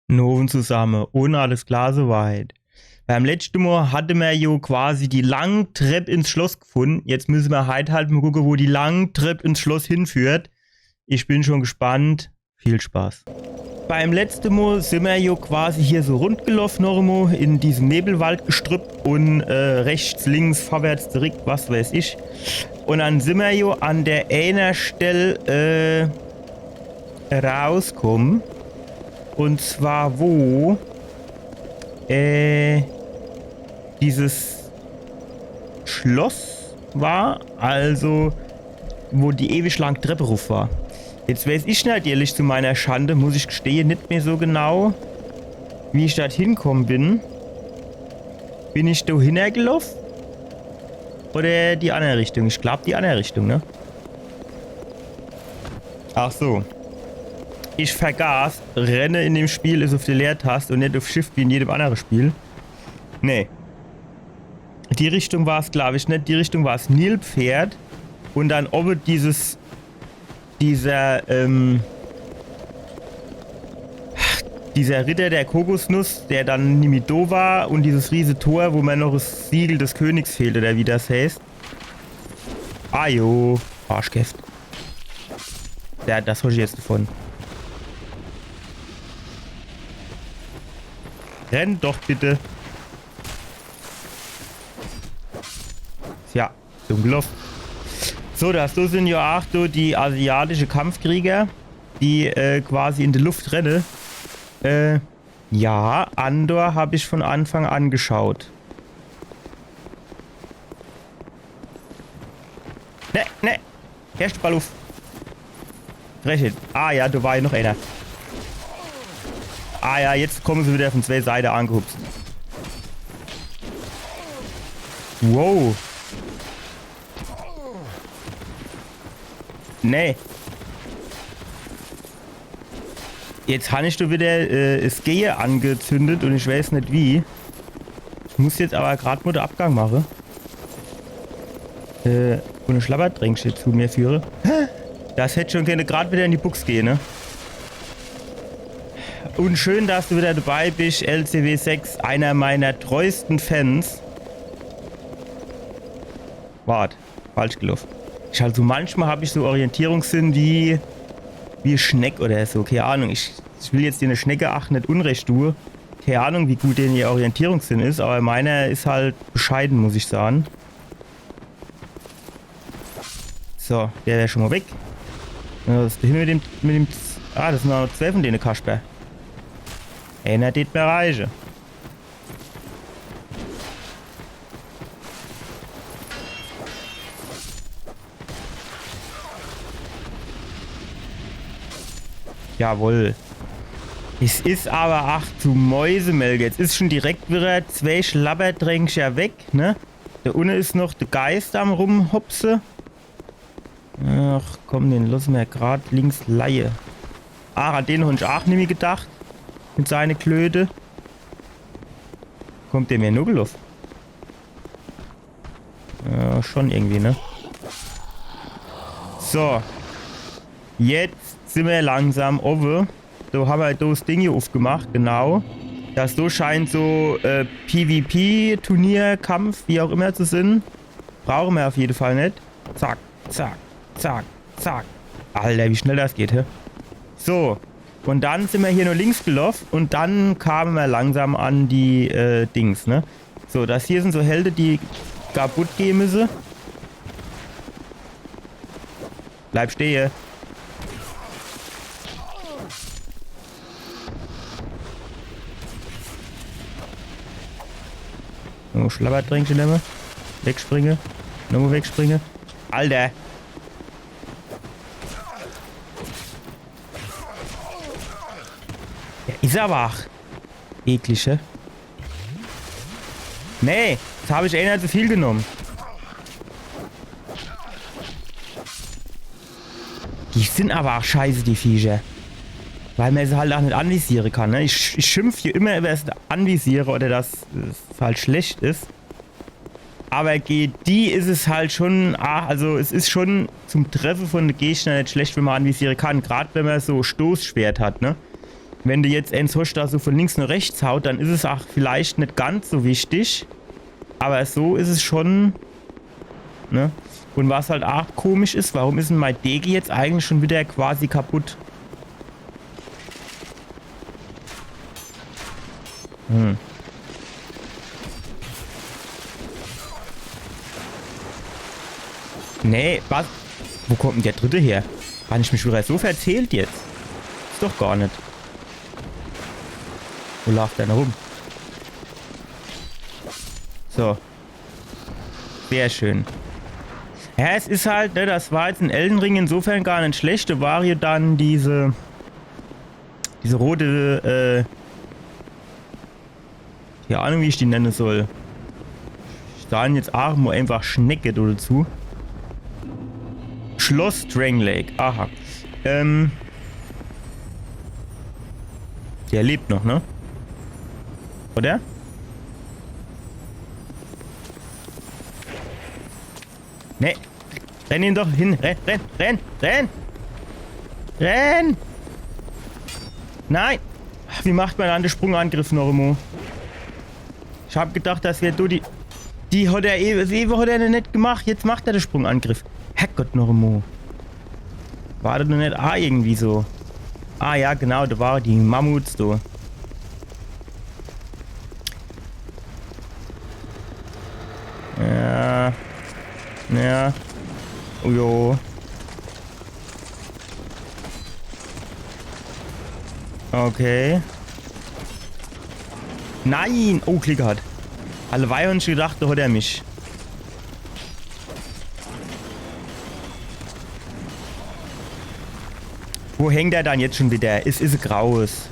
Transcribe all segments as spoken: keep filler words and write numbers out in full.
Nowend zusamme. Un alles klar soweit. Beim letschte Mol hatte mer jo quasi die lang Trepp ins Schloss gefunn. Jetzt müsse mer heit halt mol gucke, wo die lang Trepp ins Schloss hinführt. Ich bin schon gespannt. Viel Spaß. Beim letschte Mol simmer jo quasi hier so rundgeloff noch emol in diesem Nebelwaldgestrüpp un, äh, rechts, links, vorwärts, zurück, was weiß ich. Un dann simmer jo an der eener Stell, äh, rauskumme. Un zwar wo, äh, dieses Schloss war, also wo die ewig lang Trepp ruff war. Jetzt weiß ich natürlich zu meiner Schande, muss ich gestehe, nit mehr so genau, wie ich dort hinkomme bin. Bin ich do hinnergeloff? Oder die anner Richtung? Ich glaub, die anner Richtung, ne? Ach so. Ich vergaß, Renne in dem Spiel is uff de Leertast un net uff Shift wie in jedem annere Spiel. Nee. Die Richtung war's, glaub ich, net. Die Richtung war's Nilpferd. Un dann owwe dieses, dieser, ähm, dieser Ritter der Kokosnuss, der dann nimmi do war un dieses riese Tor, wo mer noch es Siegel des Königs fehlt, oder wie das heißt. Ah jo, Arschgift. Ja, das hol ich jetzt davon. Renn doch bitte. Ja, dumm geloff. So, das do sin jo aach so die asiatische Kampfkrieger, die, äh, quasi in de Luft renne. Äh, ja, Andor hab ich von Anfang an geschaut. Ne, ne. Herrscht ball uff. Recht. Ah ja, do war jo noch eener. Ah ja, jetzt komme se wieder von zwee Seite angehupst. Wow. Nee. Jetzt han ich do wieder, äh, es Gehe angezündet un ich weiß net wie. Ich muss jetzt aber grad mol de Abgang mache. Äh, un e Schlabbertränkche zu mir führe. Das hätt schon kenne grad wieder in die Bux gehe, ne? Un schön, dass du wieder dabei bist, L C W sechs, einer meiner treuesten Fans. Wart, falsch geloff. Ich halt so, manchmal hab ich so Orientierungssinn wie, wie e Schneck oder so, kee Ahnung. Ich, ich will jetzt dene Schnecke aach net Unrecht tue. Kee Ahnung, wie gut dene ihr Orientierungssinn is, aber meiner is halt bescheiden, muss ich sage. So, der wär schon mol weg. Ja, was is do hin mit dem, mit dem Z-, ah, das sin noch zwee von dene Kasper. Eener tät mer reiche. Jawohl. Es is aber aach zu Mäusemelke. Jetzt is schon direkt wieder zwee Schlabbertränkcher weg, ne? Do unne is noch de Geist am Rumhopse. Ach komm, den losse mer grad links leie. Ah, an den hon ich aach nimmi gedacht. Mit seine Klöte. Kommt der mir nogeloff? Ja, schon irgendwie, ne? So. Jetzt sin mer langsam owwe. Do ham mer das Ding hier uffgemacht, genau. Das do scheint so, äh, PvP, Turnier, Kampf, wie auch immer zu sin. Brauche mer auf jede Fall net. Zack, zack, zack, zack. Alter, wie schnell das geht, hä? So. Un dann sin mer hier nur links geloff un dann kame mer langsam an die, äh, Dings, ne? So, das hier sin so Helde, die kaputt gehe müsse. Bleib stehe. Oh, Schlabbertränkche nemme. Wegspringe. Nochmol wegspringe. Alter. Ja, is aber aach eklig, hä? Nee, jetzt hab ich eener zu viel genomm. Die sin aber aach scheiße, die Viecher. Weil mer se halt aach net anvisiere kann, ne? Ich, ich schimpf hier immer über das Anvisiere oder dass es halt schlecht is. Aber gege die is es halt schon, ah, also es is schon zum Treffe von de Gegner net schlecht, wenn mer anvisiere kann. Grad wenn mer so Stoßschwert hat, ne? Wenn du jetzt eens hoscht, das so von links nach rechts haut, dann is es ach vielleicht net ganz so wichtig. Aber so is es schon, ne? Und was halt ach komisch is, warum is denn mei Dege jetzt eigentlich schon wieder quasi kaputt? Hm. Nee, was? Wo kommt denn der dritte her? Hab ich mich wieder so verzählt jetzt? Is doch gar net. Wo lauft der denn rum? So. Sehr schön. Ja, es is halt, ne, das war jetzt in Elden Ring insofern gar net schlecht. Da war ja dann diese, diese rote, äh, keine Ahnung, wie ich die nenne soll. Ich sag jetzt ach mo einfach Schnecke do dazu. Schloss Drangleic. Aha. Ähm. Der lebt noch, ne? Oder? Nee. Renn ihn doch hin. Renn, renn, renn, renn! Renn! Nein! Wie macht man dann de Sprungangriff noch emol? Ich hab gedacht, das wär do die. Die hat er ewe, ewe hat er noch net gemacht. Jetzt macht er de Sprungangriff. Herrgott noch emol. War das noch net ah irgendwie so? Ah ja, genau, da war die Mammuts do. Ja. Ja. Oh jo. Okay. Nein! Oh, Glick gehat. Alleweil hab ich gedacht, da hat er mich. Wo hängt er dann jetzt schon wieder? Es is graus.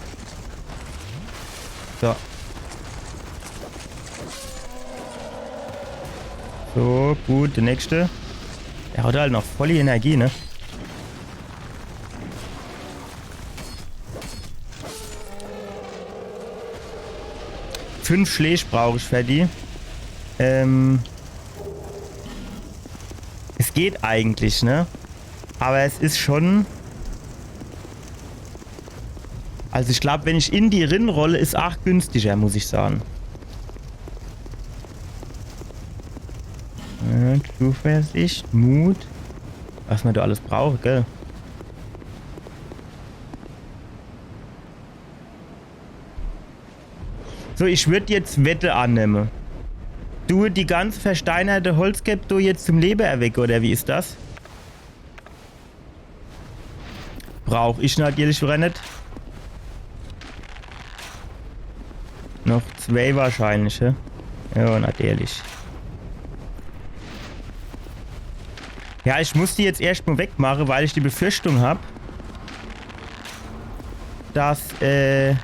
So. So, gut, der nächste. Der hat halt noch voll die Energie, ne? Fünf Schläg brauch ich für die. Ähm, es geht eigentlich, ne? Aber es is schon, also ich glaub, wenn ich in die rinrolle, is ach günstiger, muss ich sagen. Ja, Zuversicht, Mut. Was man da alles braucht, gell? So, ich würd jetzt Wette annemme. Du die ganze versteinerte Holzkäpp do jetzt zum Lebe erwecke, oder wie is das? Brauch ich natürlich wieder net. Noch zwei wahrscheinlich, hä? Ja, natürlich. Ja, ich muss die jetzt erscht mo wegmache, weil ich die Befürchtung hab, dass, äh,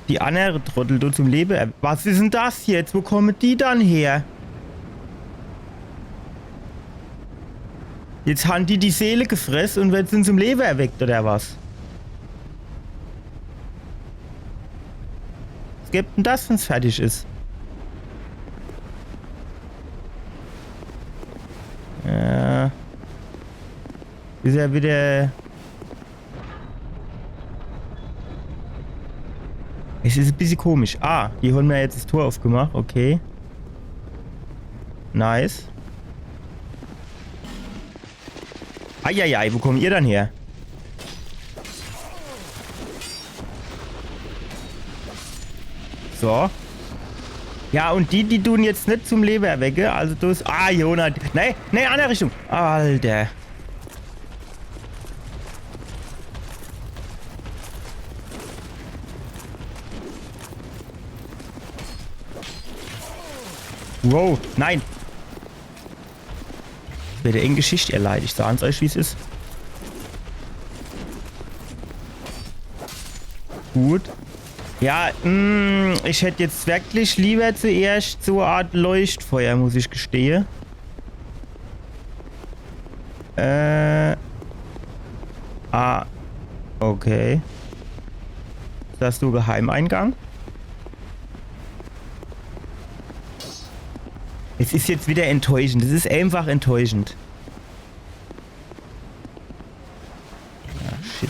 die annere Trottel do zum Lebe er-, was is denn das jetzt? Wo kommen die dann her? Jetzt han die die Seele gefress und werd, sind zum Lebe erweckt, oder was? Was gibt denn das, wenn's fertig is? Äh. Is ja wieder. Es is e bissje komisch. Ah, die hon mir jetzt das Tor aufgemacht. Okay. Nice. Eieiei, wo kommt ihr dann her? So. Ja, und die, die tun jetzt net zum Lebe erwecke, also das. Ah, Jonah. Nee, nee, andere Richtung. Alter. Wow, nein. Das wird e enge Geschicht, ihr Leit. Ich saan's euch, wie's is. Gut. Ja, mm, ich hätt jetzt wirklich lieber zuerscht so e Art Leuchtfeuer, muss ich gestehe. Äh. Ah. Okay. Is das so Geheimeingang? Es is jetzt wieder enttäuschend. Es is einfach enttäuschend. Ah, shit.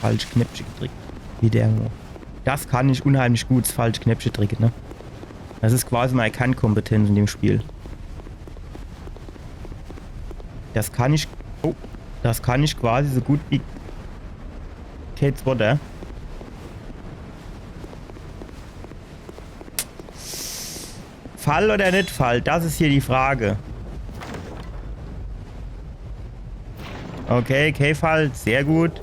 Falsch Knöpfche gedrückt. Wieder mo. Das kann ich unheimlich gut, das falsche Knäppche dricke, ne? Das is quasi mei Kernkompetenz in dem Spiel. Das kann ich. Oh, das kann ich quasi so gut wie kee zwette. Fall oder net Fall? Das is hier die Frage. Okay, kee Fall. Sehr gut.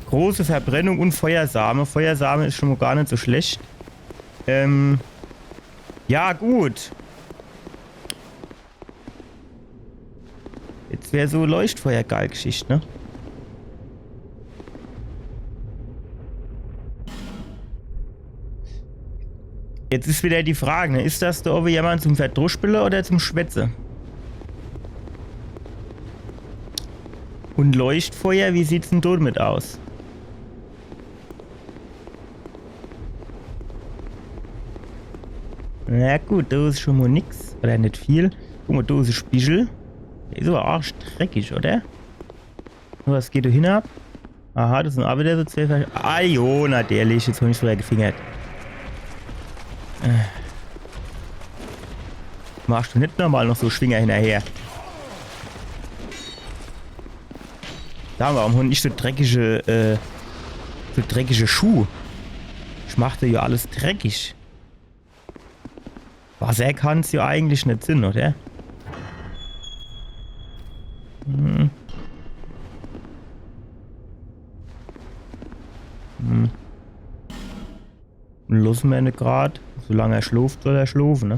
Große Verbrennung und Feuersame. Feuersame is schon mo gar net so schlecht. Ähm. Ja, gut. Jetzt wär so Leuchtfeuer geil Geschicht, ne? Jetzt is wieder die Frage, ne? Is das do owwe jemand zum Verdruschpele oder zum Schwätze? Und Leuchtfeuer, wie sieht's denn do mit aus? Na gut, do is schon mo nix. Oder net viel. Guck mo, do is e Spichel. Der is awwer arschdreckig, oder? Was geht do hin ab? Aha, das sin awwer wieder so zwee Ver-, ah jo, natürlich, jetzt hab ich vorher gefingert. Äh. Machst du net normal noch so Schwinger hinnerher? Sag mo, warum hon ich so dreckische, äh, so dreckische Schuh? Ich mach do jo alles dreckig. Wasser kann's jo eigentlich net sin, oder? Hm. Hm. Losse mer ne grad. Solang er schlooft, soll er schloofe, ne?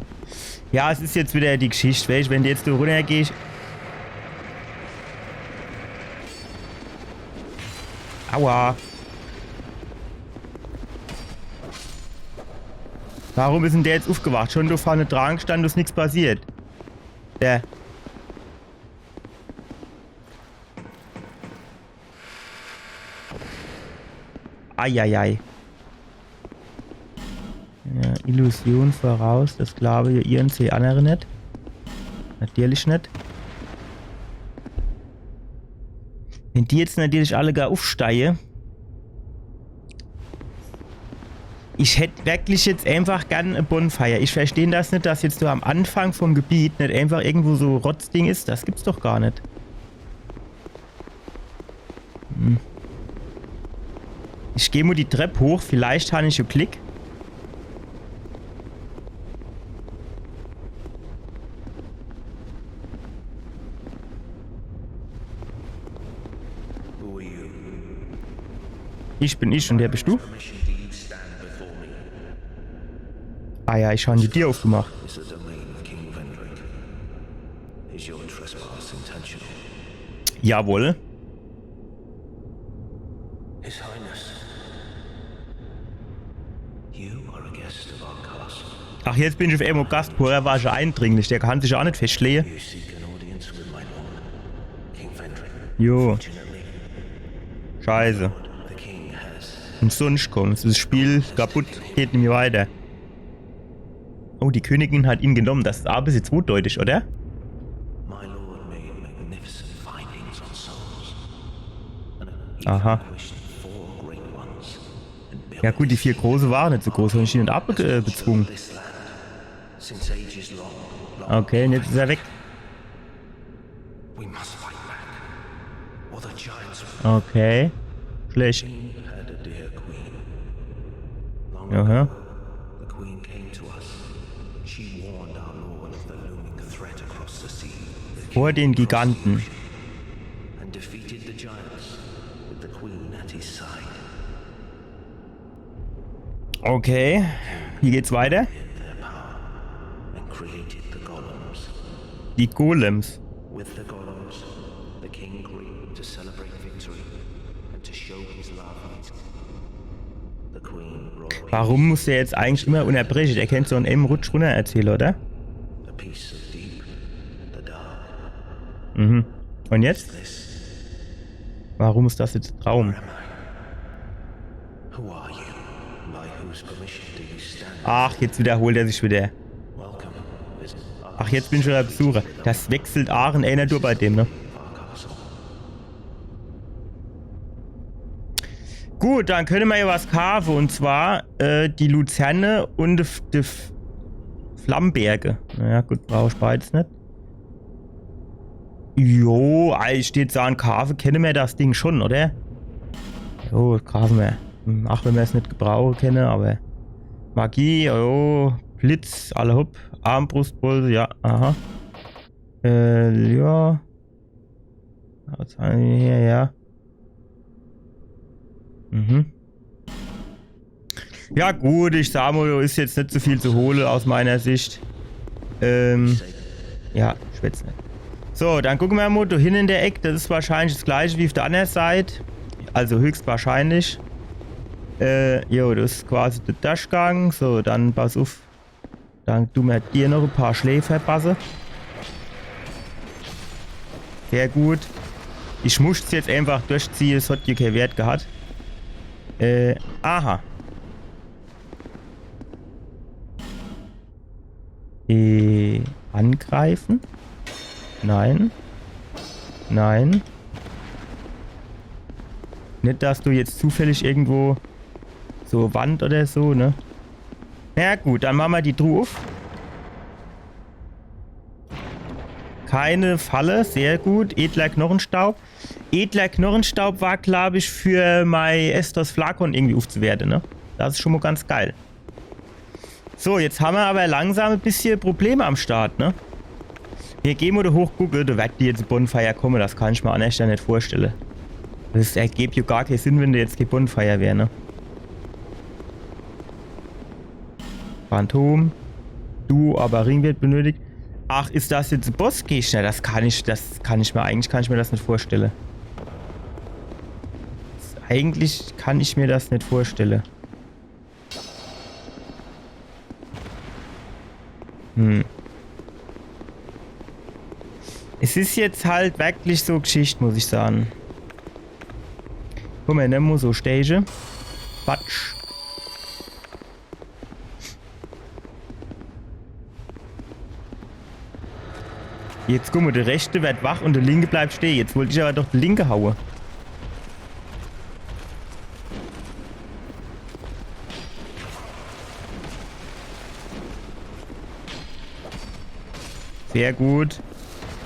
Ja, es is jetzt wieder die Geschicht, weescht, wenn du jetzt do runnergehscht. Aua. Warum is denn der jetzt uffgewacht? Schon do vorne dran gestann, is nix passiert. Der. Eieiei. Ja, Illusion voraus, das glaawe jo irgendwie annere net. Natürlich net. Wenn die jetzt natürlich alle gar uffsteie. Ich hätt wirklich jetzt einfach gern e Bonfire. Ich versteh das net, dass jetzt do am Anfang vom Gebiet net einfach irgendwo so Rotzding is. Das gibt's doch gar net. Hm. Ich geh mo die Trepp hoch, vielleicht han ich jo Glick. Who are you? Ich bin ich und wer bist du? Permission do you stand before me? Ah ja, ich han die Dier uffgemacht. Is the domain of King Vendrick. Is your trespass intentional? Jawohl. His Highness, you are a guest of our castle. Ach, jetzt bin ich uff emol Gast, vorher war ich Eindringlich, der kann sich jo aa net feschtlehe. You seek an audience with my lord, King Vendrick. Jo. Fortunately, Scheiße. The king has Umsonscht komm, is das Spiel kaputt, geht nimmi weiter. Oh, die Königin hat ihn genommen. Das is aa e bissje zweideutig, oder? My lord made magnificent findings on souls. And he Aha. Vanquished four great ones and built Ja gut, die vier große waren net so groß, han ich ihn net ab-, äh, bezwungen. This land since ages long, long Okay, und jetzt is er weg. We must fight back, or the giants will Okay. Schlecht. He had a dear queen. Long Aha. Ago, the queen came to us. She warned our lord of the looming threat across the sea. The Vor king den crossed the Giganten. Ocean and defeated the giants with the queen at his side. Okay, wie geht's weiter? Their power and created the golems. Die Golems. With the golems, the king grew to celebrate victory and to show his love. The queen royal Warum muss der jetzt eigentlich immer unnerbreche? Der kennt so in eem Rutsch runner erzähle, oder? A piece of deep, the dark. Mhm. Und jetzt? This Warum is das jetzt e Traum? Who are you? By whose permission do you stand? Ach, jetzt wiederholt er sich wieder. Welcome, visitor. Ach, jetzt bin ich wieder Besucher. Das wechselt aa in eener Tour bei dem, ne? Our castle. Gut, dann kenne mer jo was kaafe. Un zwar, äh, die Luzerne un de, F- de F- Flammberge. Naja, gut, brauch ich beides net. Jo, ei, ich deet saan, kaafe kenne mer das Ding schon, oder? Jo, kaafe mer. Hm, ach wenn mer's net gebrauche kenne, awwer Magie, jo, Blitz, alla hopp. Armbrustbolze, ja, aha. Äh, ja. Was hän mer hier, ja. Mhm. Ja gut, ich saa mol, is jetzt net so viel zu hole aus meiner Sicht. Ähm, ja, schwätz net. So, dann gucke mer mol do hinne in der Eck. Das is wahrscheinlich das gleiche wie uff der annere Seit. Also höchstwahrscheinlich. Äh, jo, das is quasi der Durchgang. So, dann pass uff. Dann du mer dir noch e paar Schläg verpasse. Sehr gut. Ich muss jetzt einfach durchziehe, es hat jo kee Wert gehat. Äh, aha. Äh, angreifen? Nein. Nein. Net, dass do jetzt zufällig irgendwo so Wand oder so, ne? Na gut, dann mache mer die Truh uff. Keine Falle, sehr gut. Edler Knochenstaub. Edler Knochenstaub war, glaab ich, für mei Estus Flakon irgendwie uffzuwerte, ne? Das is schon mol ganz geil. So, jetzt hammer awwer langsam e bissje Probleme am Start, ne? Mir gehn mol do hoch, gucke, do werd jetzt e Bonfire komme, das kann ich mer annerschter net vorstelle. Das ergebt jo gar kee Sinn, wenn do jetzt kee Bonfire wär, ne? Phantom. Du, awwer Ring wird benötigt. Ach, is das jetzt e Bossgegner? Das kann ich, das kann ich mer, eigentlich kann ich mer das net vorstelle. Das, eigentlich kann ich mer das net vorstelle. Hm. Es is jetzt halt werklich so Gschicht, muss ich saan. Guck mol, ne, muss so Stage. Quatsch. Jetzt guck mol, de rechte werd wach un de linke bleibt stehe. Jetzt wollt ich awwer doch de linke haue. Sehr gut.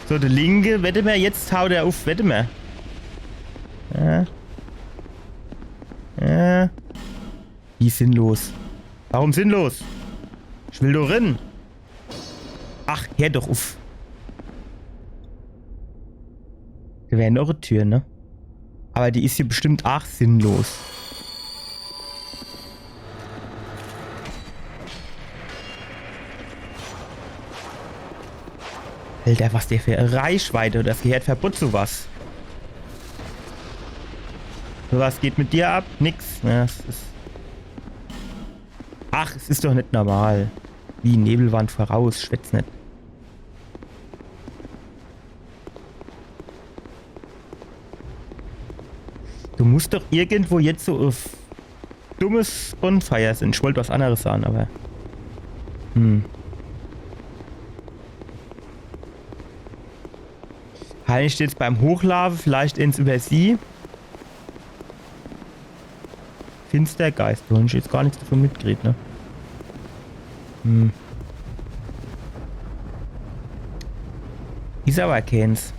So, de linke, wette mer, jetzt haut er uff, wette mer. Ja. Ja. Wie sinnlos? Warum sinnlos? Ich will do rin. Ach, her doch uff. Do wär noch e Tür, ne? Awwer die is jo bestimmt aach sinnlos. Alter, was der für e Reichweite, das gehört verbott, so was. So was geht mit dir ab? Nix. Ja, es is, ach, es is doch net normal. Wie Nebelwand voraus, schwätz net. Do muss doch irgendwo jetzt so e dummes Bonfire sin. Ich wollt was anneres saan, awwer. Hm. Hann ich jetzt beim Hochlaafe vielleicht eens iwwersieh? Finstergeist, do hann ich jetzt gar nix davon mitgekriet, ne? Hm. Is awwer keens.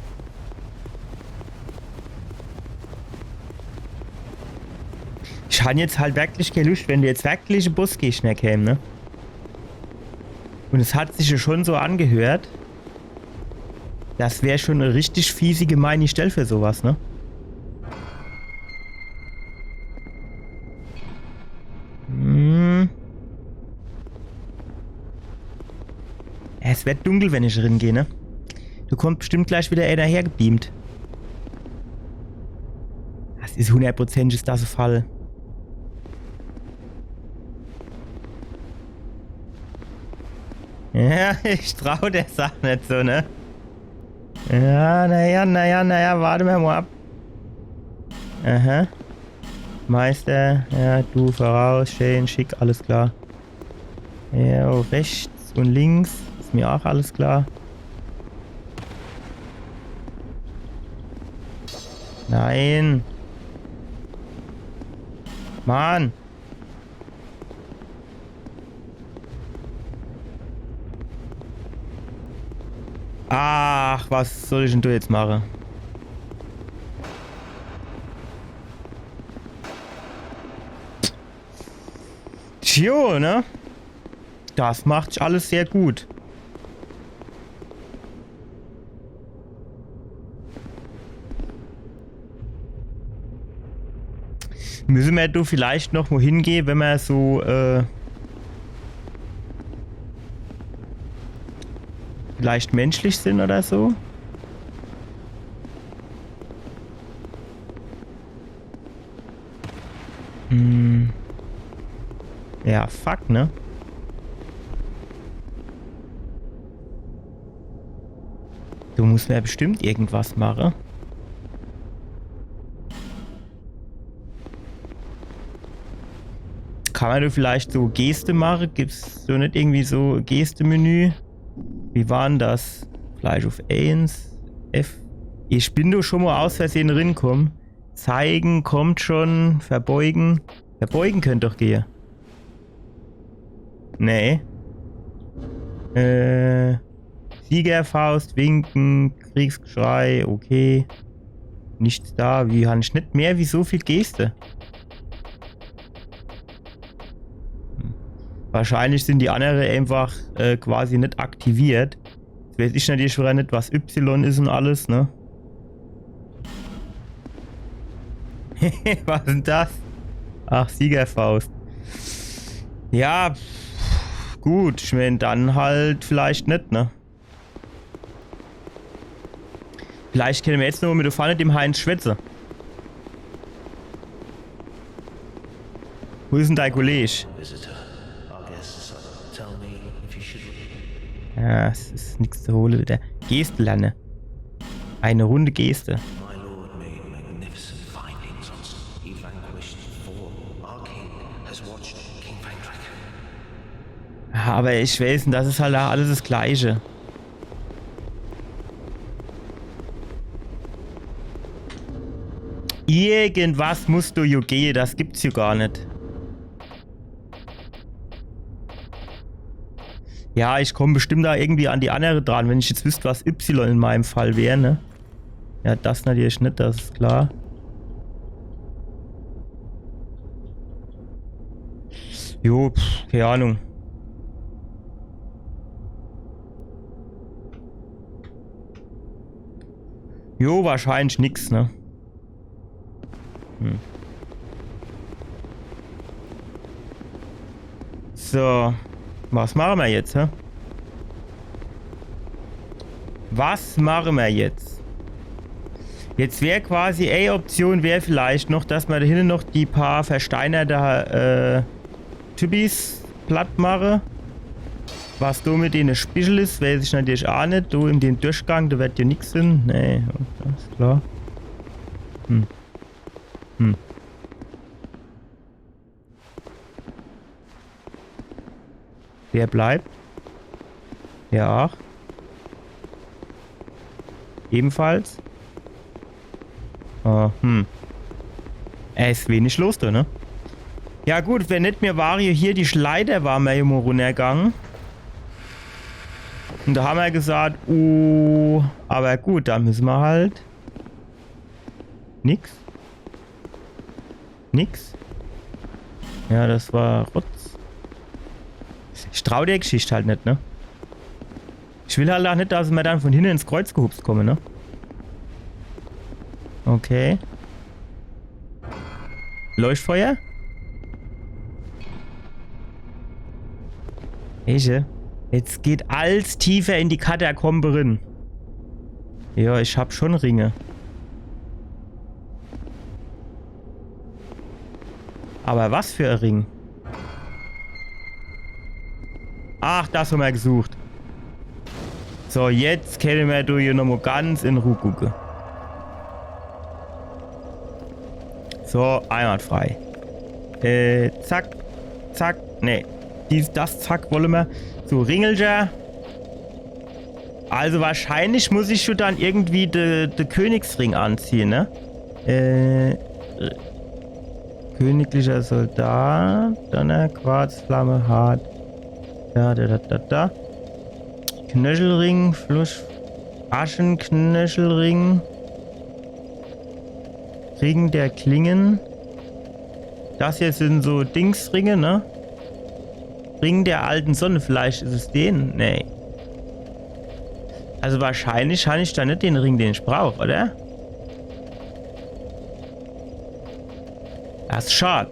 Ich hann jetzt halt werklich kee Luscht, wenn do jetzt werklich e Bossgegner käm, ne? Un es hat sich jo schon so angehört. Das wär schon e richtig fiesi, gemeini Stell für so was, ne? Hm. Es werd dunkel, wenn ich ringeh, ne? Do kommt bestimmt gleich widder eener hergebeamt. Das is hunnertprozentig, is das e Fall. Ja, ich trau der Sach net so, ne? Ja, naja, naja, naja, wart mer mol ab. Aha. Meister, ja, du voraus, schee, schick, alles klar. Ja, rechts un links is mer aach alles klar. Nein. Mann. Ach, was soll ich denn do jetzt mache? Tjo, ne? Das macht sich alles sehr gut. Müsse mer do vielleicht noch wo hingehe, wenn mer so, äh, vielleicht menschlich sin oder so? Hm. Ja, fuck, ne? Do muss mer ja bestimmt irgendwas mache. Kann mer do vielleicht so Geste mache? Gibt's do net irgendwie so Geste-Menü? Wie war denn das? Vielleicht uff eens? F? Ich bin do schon mo aus Versehe rinkomme. Zeigen, kommt schon. Verbeugen. Verbeugen könnt doch gehe. Nee. Äh, Siegerfaust, winken, Kriegsgeschrei, okay. Nichts da. Wie, han ich net mehr wie so viel Geste? Hm. Wahrscheinlich sin die annere einfach, äh, quasi net aktiviert. Jetzt weiß ich natürlich schon net, was Y is und alles, ne? Was is denn das? Ach, Siegerfaust. Ja, pff, gut, ich mein, dann halt vielleicht net, ne? Vielleicht kenne mer jetzt noch mit do vorne dem Heinz schwätze. Wo is denn dei Kolleg? Visitor. Our guests are. Tell me if you should. Ja, es is nix zu hole wieder. Geste lerne. Eine runde Geste. My lord made magnificent findings on some. He vanquished four. Our king has watched King Vendrick. Ja, aber ich weiß net, das is halt alles das Gleiche. Irgendwas muss do jo gehe, das gibt's jo gar net. Ja, ich komm bestimmt do irgendwie an die annere dran, wenn ich jetzt wüsst, was Y in meinem Fall wär, ne? Ja, das natürlich net, das is klar. Jo, pff, keine Ahnung. Jo, wahrscheinlich nix, ne? Hm. So. Was mache mer jetzt, hä? Was mache mer jetzt? Jetzt wär quasi, ey, Option wär vielleicht noch, dass mer do hinne noch die paar versteinerte, äh, Typis platt mache. Was do mit dene Spichel is, weiß ich natürlich aa net. Do in dem Durchgang, do werd jo nix sin. Nee, das is klar. Hm. Hm. Wer bleibt? Ja. Ebenfalls. Oh, hm. Es is wenig los do, ne? Ja gut, wenn net, mir ware jo hier die Schleiter, ware mer jo mo runnergange. Und do ha mer gesagt, oh, aber gut, do müsse mer halt. Nix. Nix. Ja, das war Rotz. Ich trau der Geschicht halt net, ne? Ich will halt aa net, dass mer dann von hinne ins Kreuz gehupst komme, ne? Okay. Leuchtfeuer? Eche. Jetzt geht alles tiefer in die Katakombe rin. Ja, ich hab schon Ringe. Aber was für e Ring? Ach, das ha mer gesucht. So, jetzt kenne mer do hier nomo ganz in Ruh gucke. So, einwandfrei. Äh, zack, zack, nee. Dies, das, zack, wolle mer. So, Ringelcher. Also wahrscheinlich muss ich schon dann irgendwie de, de Königsring anziehe, ne? Äh, Königlicher Soldat, Donner, Quarzflamme, Hart. Da, da, da, da, da. Knöchelring, Fluss, Aschenknöchelring. Ring der Klingen. Das hier sind so Dingsringe, ne? Ring der alten Sonne, vielleicht is es den? Nee. Also wahrscheinlich han ich do net den Ring, den ich brauch, oder? Das is schad.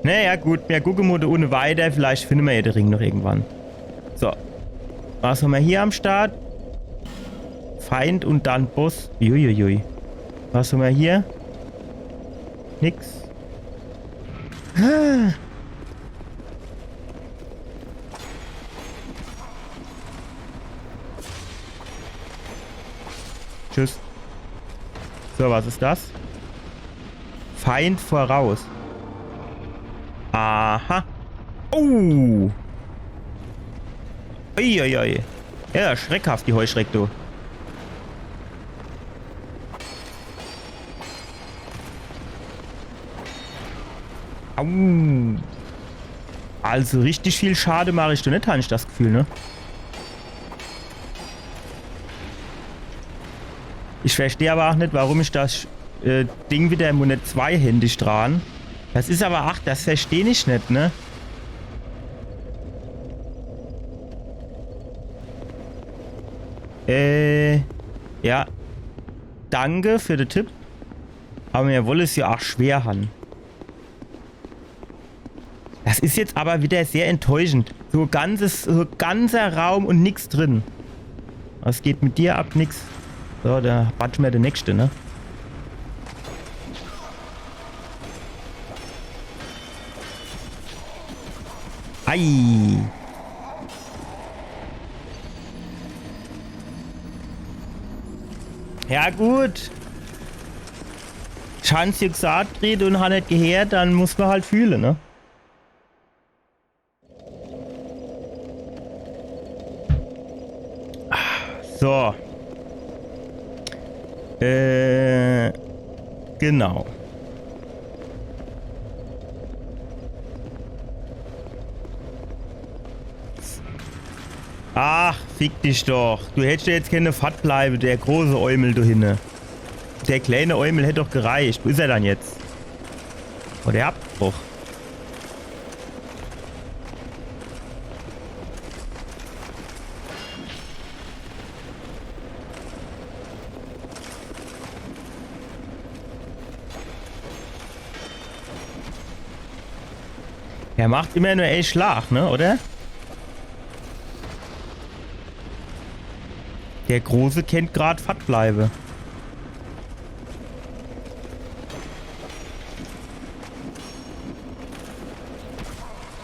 Naja, gut, mir gucke mo do unne weiter. Vielleicht finne mir ja de Ring noch irgendwann. So. Was han mir hier am Start? Feind und dann Boss. Uiuiui. Was han mir hier? Nix. Ah. Tschüss. So, was is das? Feind voraus. Aha. Oh. Uiuiui. Ja, schreckhaft, die Heuschreck, du. Au. Also richtig viel Schade mach ich do net, han ich das Gefühl, ne? Ich versteh aber auch net, warum ich das äh, Ding wieder mo net zweihändig dran. Das is aber, ach, das versteh ich net, ne? Äh, ja. Danke für de Tipp. Aber mir wolle es ja auch schwer han. Das is jetzt aber wieder sehr enttäuschend. So ganzes, so ganzer Raum und nix drin. Was geht mit dir ab? Nix. So, do batsche mer de nächste, ne? Ei. Ja gut. Ich han's jo gesagt, Ried, und han net gehört, dann muss mer halt fühle, ne? So. Äh, genau. Ach, fick dich doch. Du hättst ja jetzt kenne fort bleibe, der große Eumel do hinne. Der kleine Eumel hätt doch gereicht. Wo is er dann jetzt? Oh, der Abbruch. Er macht immer nur ein Schlag, ne, oder? Der Große kennt grad fort bleibe.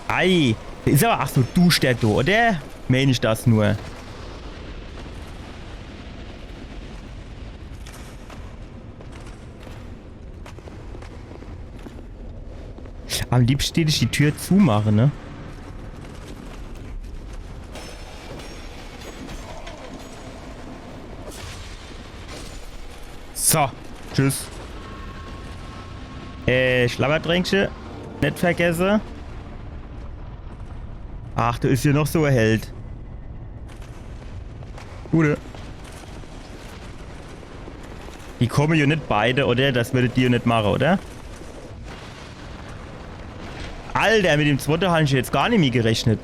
Ei, der is aber ach so duschter do, oder? Mein ich das nur? Am liebsten tät ich die Tür zumache, ne? So, tschüss. Äh, Schlabbertränkche. Net vergesse. Ach, do is jo noch so e Held. Gute. Die komme jo net beide, oder? Das würdet ihr jo net mache, oder? Alter, mit dem zwotte han ich jetzt gar nimmi gerechnet.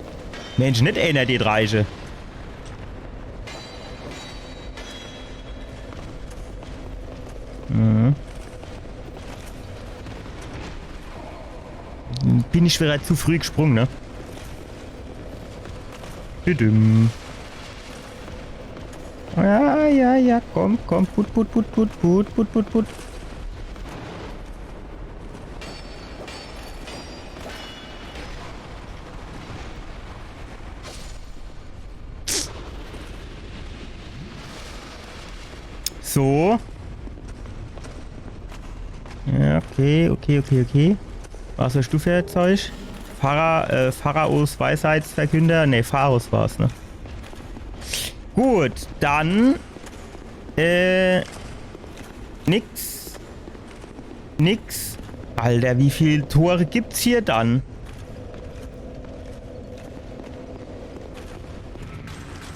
Mensch, net eener, die reiche. Mhm. Bin ich wieder zu früh gesprungen, ne? Düdüm. Ja, ja, ja, komm, komm, put, put, put. So. Ja, okay, okay, okay, okay. Was hast du für Zeug? Phara-, äh, Pharaos Weisheitsverkünder? Ne, Pharos war's, ne? Gut, dann, äh, nix. Nix. Alter, wie viel Tore gibt's hier dann?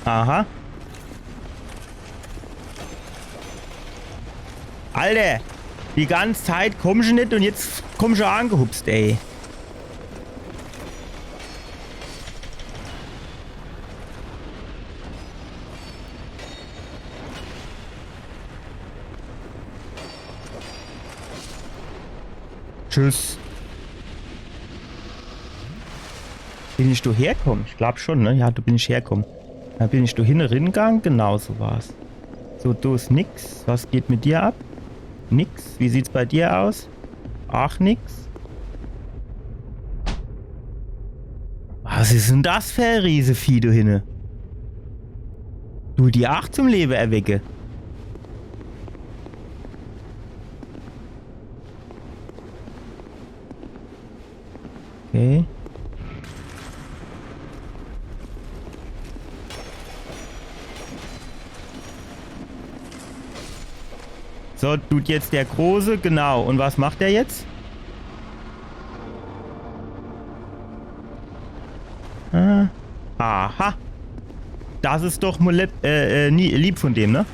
Aha. Alter, die ganze Zeit kommsch nit un jetzt kommsch angehupst, ey. Tschüss. Bin ich do herkomm? Ich glaub schon, ne? Ja, do bin ich herkomm. Do bin ich do hinne ringang. Genau so war's. So, do is nix. Was geht mit dir ab? Nix. Wie sieht's bei dir aus? Ach, nix. Was is denn das für e Riesevieh do hinne? Du, die ach zum Lewe erwecke. Okay. So, tut jetzt der Große, genau. Un was macht er jetzt? Äh, aha. Das is doch mol lieb, äh, äh, nie, lieb von dem, ne?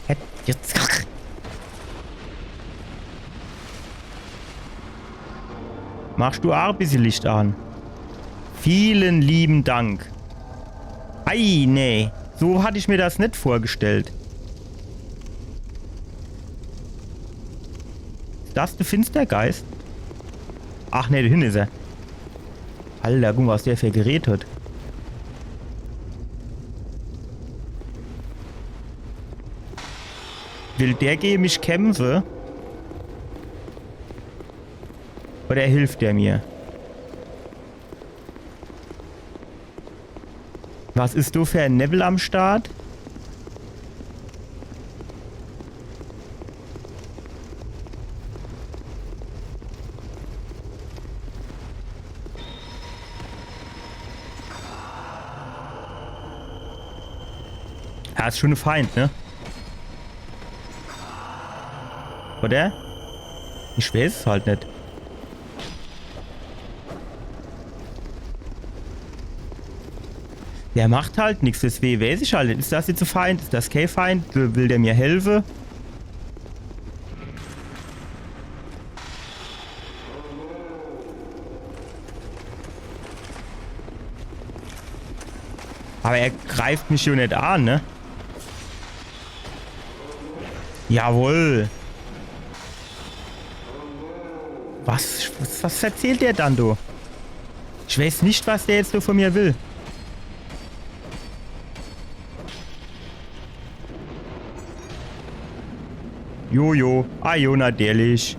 Hätt jetzt. Machst du ach e bissje Licht an? Vielen lieben Dank. Ei, nee. So hatt ich mir das net vorgestellt. Is das de Finstergeist? Ach nee, do hinne is er. Alter, guck mol, was der für e Gerät hat. Will der gege mich kämpfe? Oder hilft der mir? Was is do für e Newwel am Start? Ja, is schon e Feind, ne? Oder? Ich weiß es halt net. Der macht halt nix, deswege weiß ich halt net. Is das jetzt e Feind? Is das kee Feind? Will will der mir helfe? Aber er greift mich jo net an, ne? Jawohl. Was, was, was erzählt der dann, du? Ich weiß net, was der jetzt nur von mir will. Jojo. Ah jo, natürlich.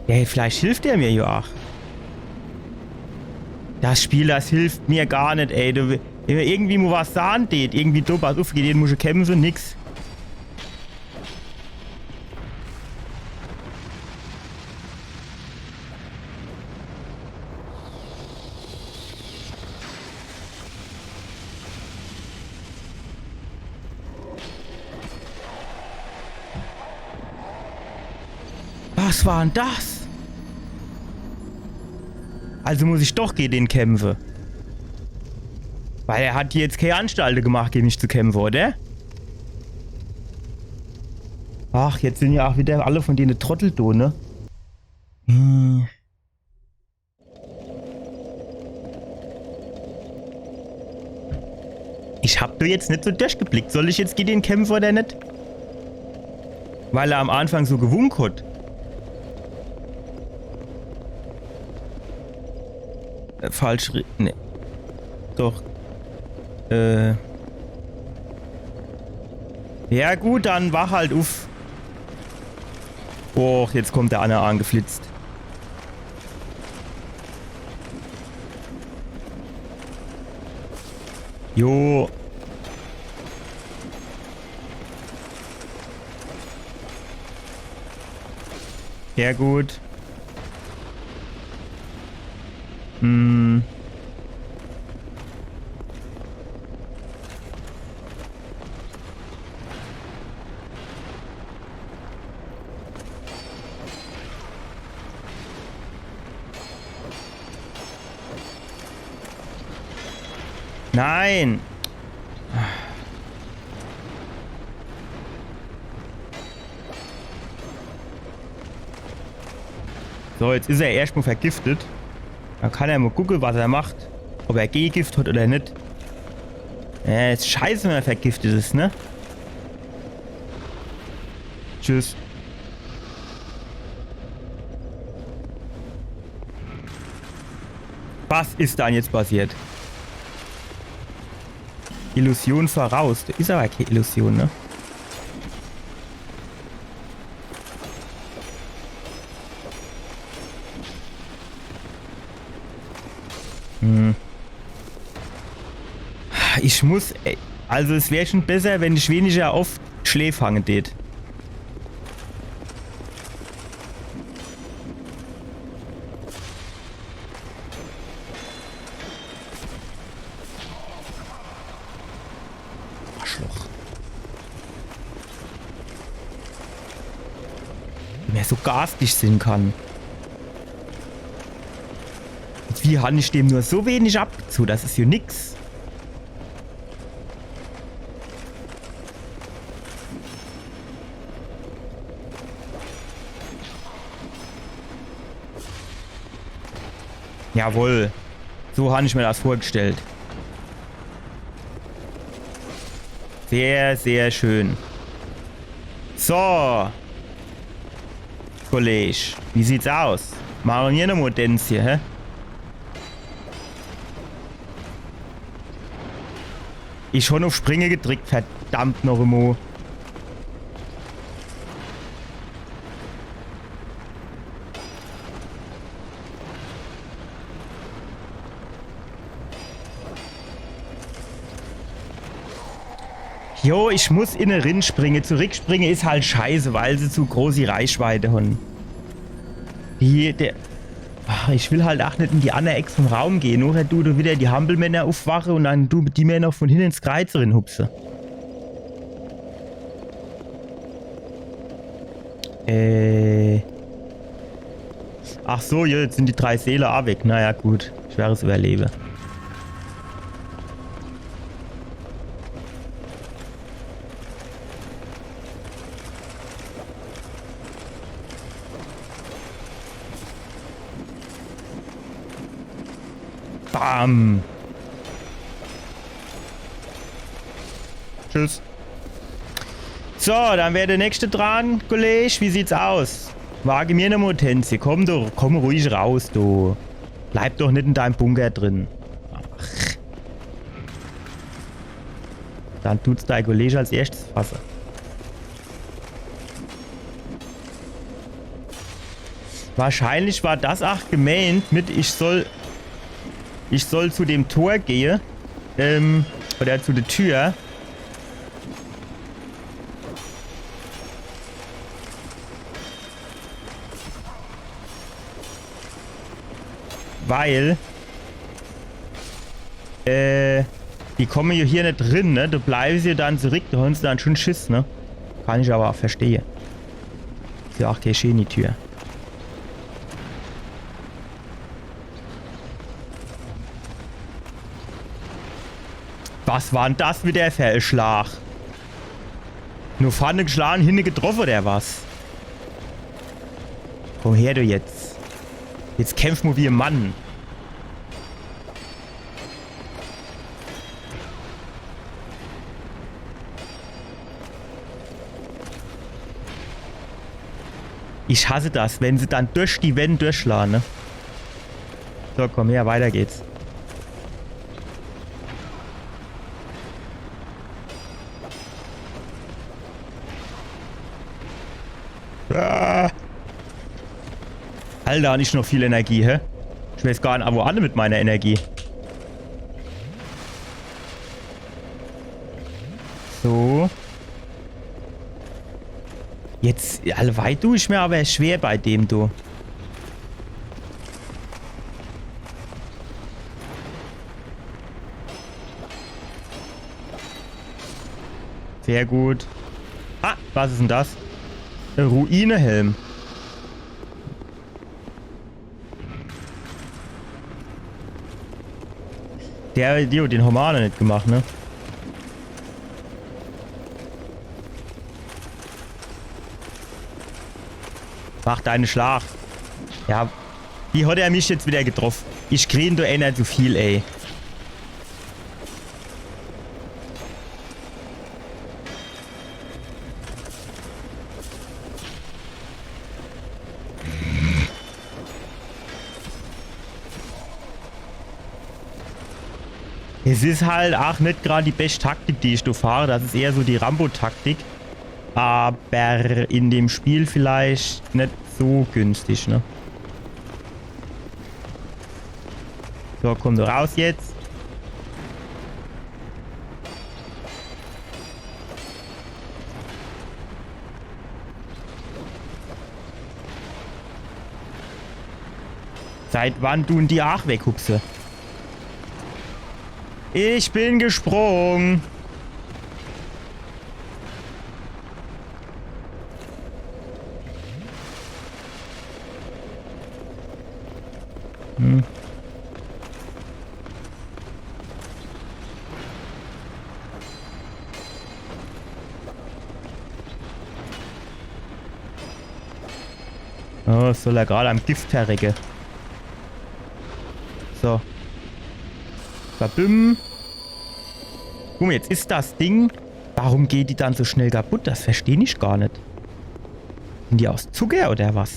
Ey, vielleicht hilft der mir jo ach. Das Spiel, das hilft mir gar net, ey. Du, wenn mir irgendwie mo was sahn tät, irgendwie do, pass uff, gege den muss ich kämpfe, nix. Was war denn das? Also muss ich doch gege den kämpfe. Weil er hat jetzt kee Anstalte gemacht, gege mich zu kämpfe, oder? Ach, jetzt sin jo ach wieder alle von dene Trottel do, ne? Hm. Ich hab do jetzt net so durchgeblickt. Soll ich jetzt gege den kämpfe oder net? Weil er am Anfang so gewunk hat. Äh, falsch. Ri-, nee. Doch. Äh. Ja gut, dann wach halt uff. Och, jetzt kommt der anner angeflitzt. Jo. Ja gut. Mm. Nein! So, jetzt is er erscht mo vergiftet. Dann kann er mo gucke, was er macht. Ob er Gegengift hat oder net. Ja, is scheiße, wenn er vergiftet is, ne? Tschüss. Was is dann jetzt passiert? Illusion voraus. Das is aber keine Illusion, ne? Hm. Ich muss, ey, also es wär schon besser, wenn ich weniger oft Schläf fange tät. Arschloch. Wie mer so garstig sin kann. Wie hann ich dem nur so wenig abgezoh? Das is jo nix. Jawohl. So hann ich mir das vorgestellt. Sehr, sehr schön. So. Kollege, wie sieht's aus? Mache mir nochmo Dänzche, hä? Ich schon uff Springe gedrickt, verdammt noch emol. Jo, ich muss inne rin springe. Zurickspringe is halt scheiße, weil se zu groß die Reichweite hann. Die, der, ach, ich will halt ach net in die anner Eck vom Raum gehe. Nochher du, du wieder die Hampelmänner uffwache un dann du die mir noch von hinne ins Kreiz rin hupse. Äh. Ach so, jo, jetzt sin die drei Seele ach weg. Naja, gut. Schweres Überlebe. Bam. Tschüss. So, dann wär der nächste dran, Kollege. Wie sieht's aus? Wage mir nochmo Dänzche. Komm doch, komm ruhig raus, du. Bleib doch net in deinem Bunker drin. Ach. Dann tut's dei Kollege als erschtes fasse. Wahrscheinlich war das ach gemeint mit, ich soll, ich soll zu dem Tor gehe, ähm, oder zu der Tür. Weil, äh, die komme jo hier net drin, ne? Do bleibe se dann zurick, do hann se dann schon Schiss, ne? Kann ich aber ach verstehe. Is jo ach kee scheeni Tür. Was war dann das wieder für e Schlag? Nur vorne geschlagen, hinne getroffen oder was? Komm her, du jetzt. Jetzt kämpf mo wie e Mann. Ich hasse das, wenn se dann durch die Wänd durchschlagen, ne? So, komm her, weiter geht's. Ah. Alter, han ich noch viel Energie, hä? Ich weiß gar net, wo an mit meiner Energie. So. Jetzt, alleweil du ich mir aber schwer bei dem, du. Sehr gut. Ah, was is denn das? Äh, Ruinehelm. Der Idiot, den hommer noch net gemacht, ne? Mach deine Schlach. Ja. Wie hat er mich jetzt wieder getroff? Ich krien do ener zu viel, ey. Es is halt ach net grad die bescht Taktik, die ich do fahre. Das is eher so die Rambo-Taktik. Aber in dem Spiel vielleicht net so günstig, ne? So, komm du raus jetzt. Seit wann dun die ach weghupse? Ich bin gesprung. Hm. Oh, soll er grad am Gift verrecke. So. Babüm. Guck mal, jetzt is das Ding. Warum geht die dann so schnell kaputt? Das versteh ich gar net. Sin die aus Zucker oder was?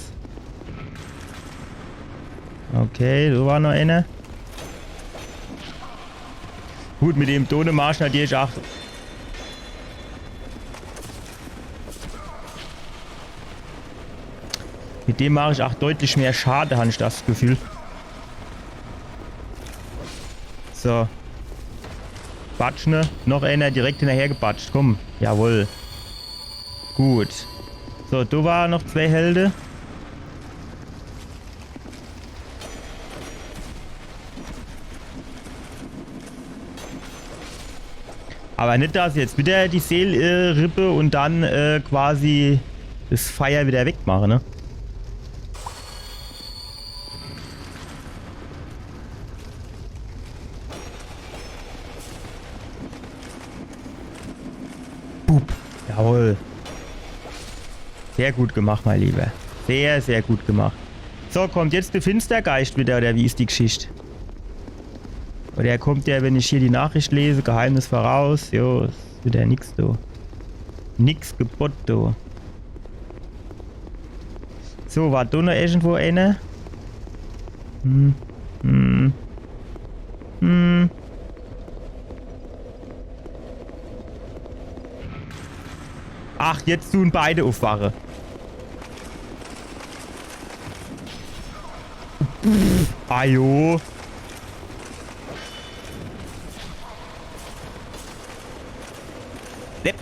Okay, do war noch ener. Gut, mit dem Tone mach ich natürlich ach. Mit dem mach ich ach deutlich mehr Schade, han ich das Gefühl. So. Batsch, ne? Noch ener direkt hinnerher gebatscht. Komm. Jawohl. Gut. So, do war noch zwee Helde. Aber net, dass jetzt wieder die Seel, äh, rippe und dann, äh, quasi das Feier wieder wegmache, ne? Boop. Jawohl. Sehr gut gemacht, mein Lieber. Sehr, sehr gut gemacht. So, kommt jetzt der Finstergeist wieder, oder wie is die Geschicht? Oder kommt der, wenn ich hier die Nachricht lese, Geheimnis voraus? Jo, is wieder nix do. Nix gebott do. So, war do noch irgendwo ener? Hm, hm. Hm. Ach, jetzt dun beide uffwache. Ajo. Depp.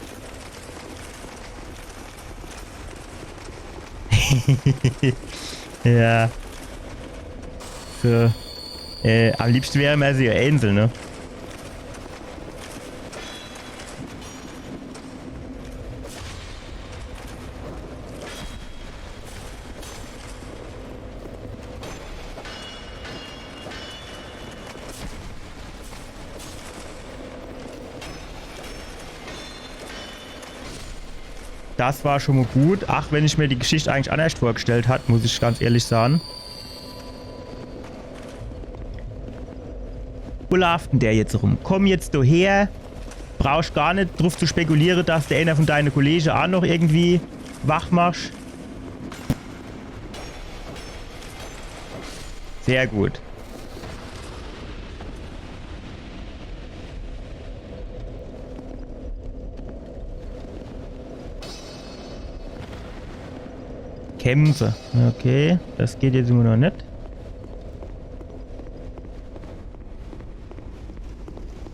Ja. So. Äh, am liebschte wär mer so e Insel, ne? Das war schon mo gut. Ach, wenn ich mir die Geschicht eigentlich annerscht vorgestellt hat, muss ich ganz ehrlich sage. Wo laaft denn der jetzt rum? Komm jetzt do her. Brauchsch gar net druff zu spekuliere, dass der ener von deine Kollege ach noch irgendwie wach machsch. Sehr gut. Kämpfe. Okay, das geht jetzt immer noch net.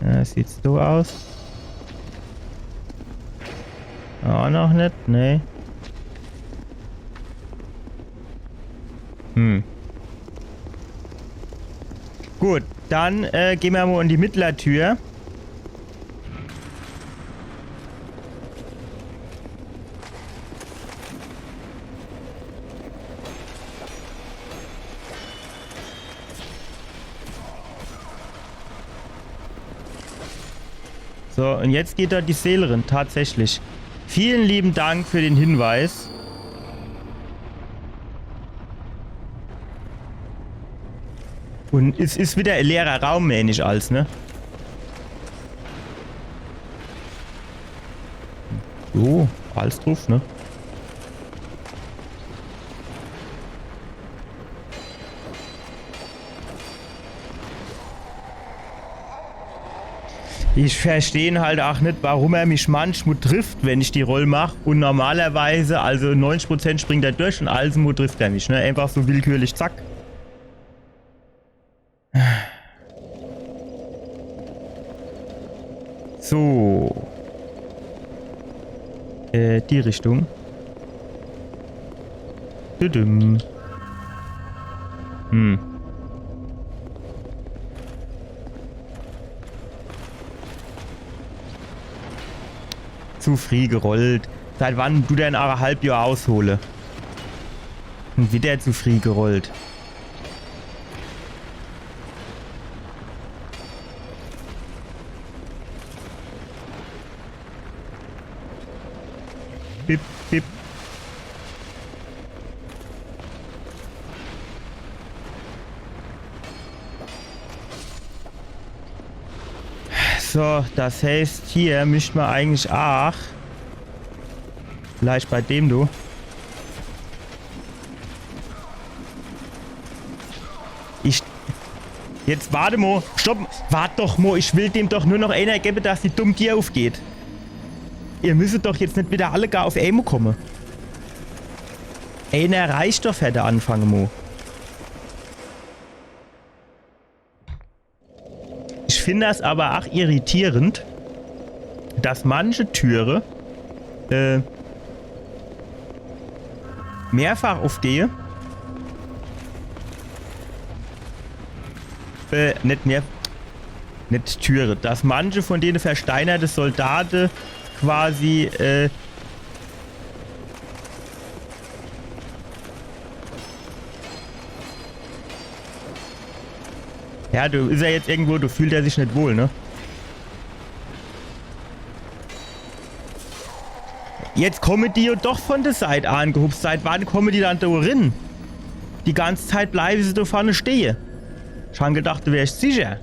Ja, das sieht so aus. Auch noch net, ne. Hm. Gut, dann äh, gehn mer mo in die mittlere Tür. So, und jetzt geht da die Seele rin, tatsächlich. Vielen lieben Dank für den Hinweis. Und es is wieder e leerer Raum, mään ich als, ne? So, alles druff, ne? Ich versteh halt ach net, warum er mich manchmal trifft, wenn ich die Roll mach. Und normalerweise, also neunzig Prozent springt er durch und alsemol trifft er mich, ne? Einfach so willkürlich, zack. So. Äh, die Richtung. Düdüm. Hm. Zu frieh gerollt. Seit wann du denn aach e halb Johr aushole? Und wieder zu frieh gerollt. Bip, bip. So, das heißt, hier misst mer eigentlich aach vielleicht bei dem do. Ich. Jetzt wart mo. Stopp. Wart doch mo. Ich will dem doch nur noch eener gebe, dass die dumm Dier ufgeht. Ihr müsst doch jetzt net wieder alle gar uf emol komme. Eener reicht doch für de Anfang mo. Ich find das aber aach irritierend, dass manche Türe, äh, mehrfach ufgehe. Äh, net mehr. Net Türe. Dass manche von dene versteinerte Soldate quasi, äh, Ja, do is er jetzt irgendwo, do fühlt er sich net wohl, ne? Jetzt komme die jo doch von de Seit angehupst. Seit wann komme die dann do rin? Die ganze Zeit bleiwe se do vorne stehe. Schon gedacht, du wärst sicher.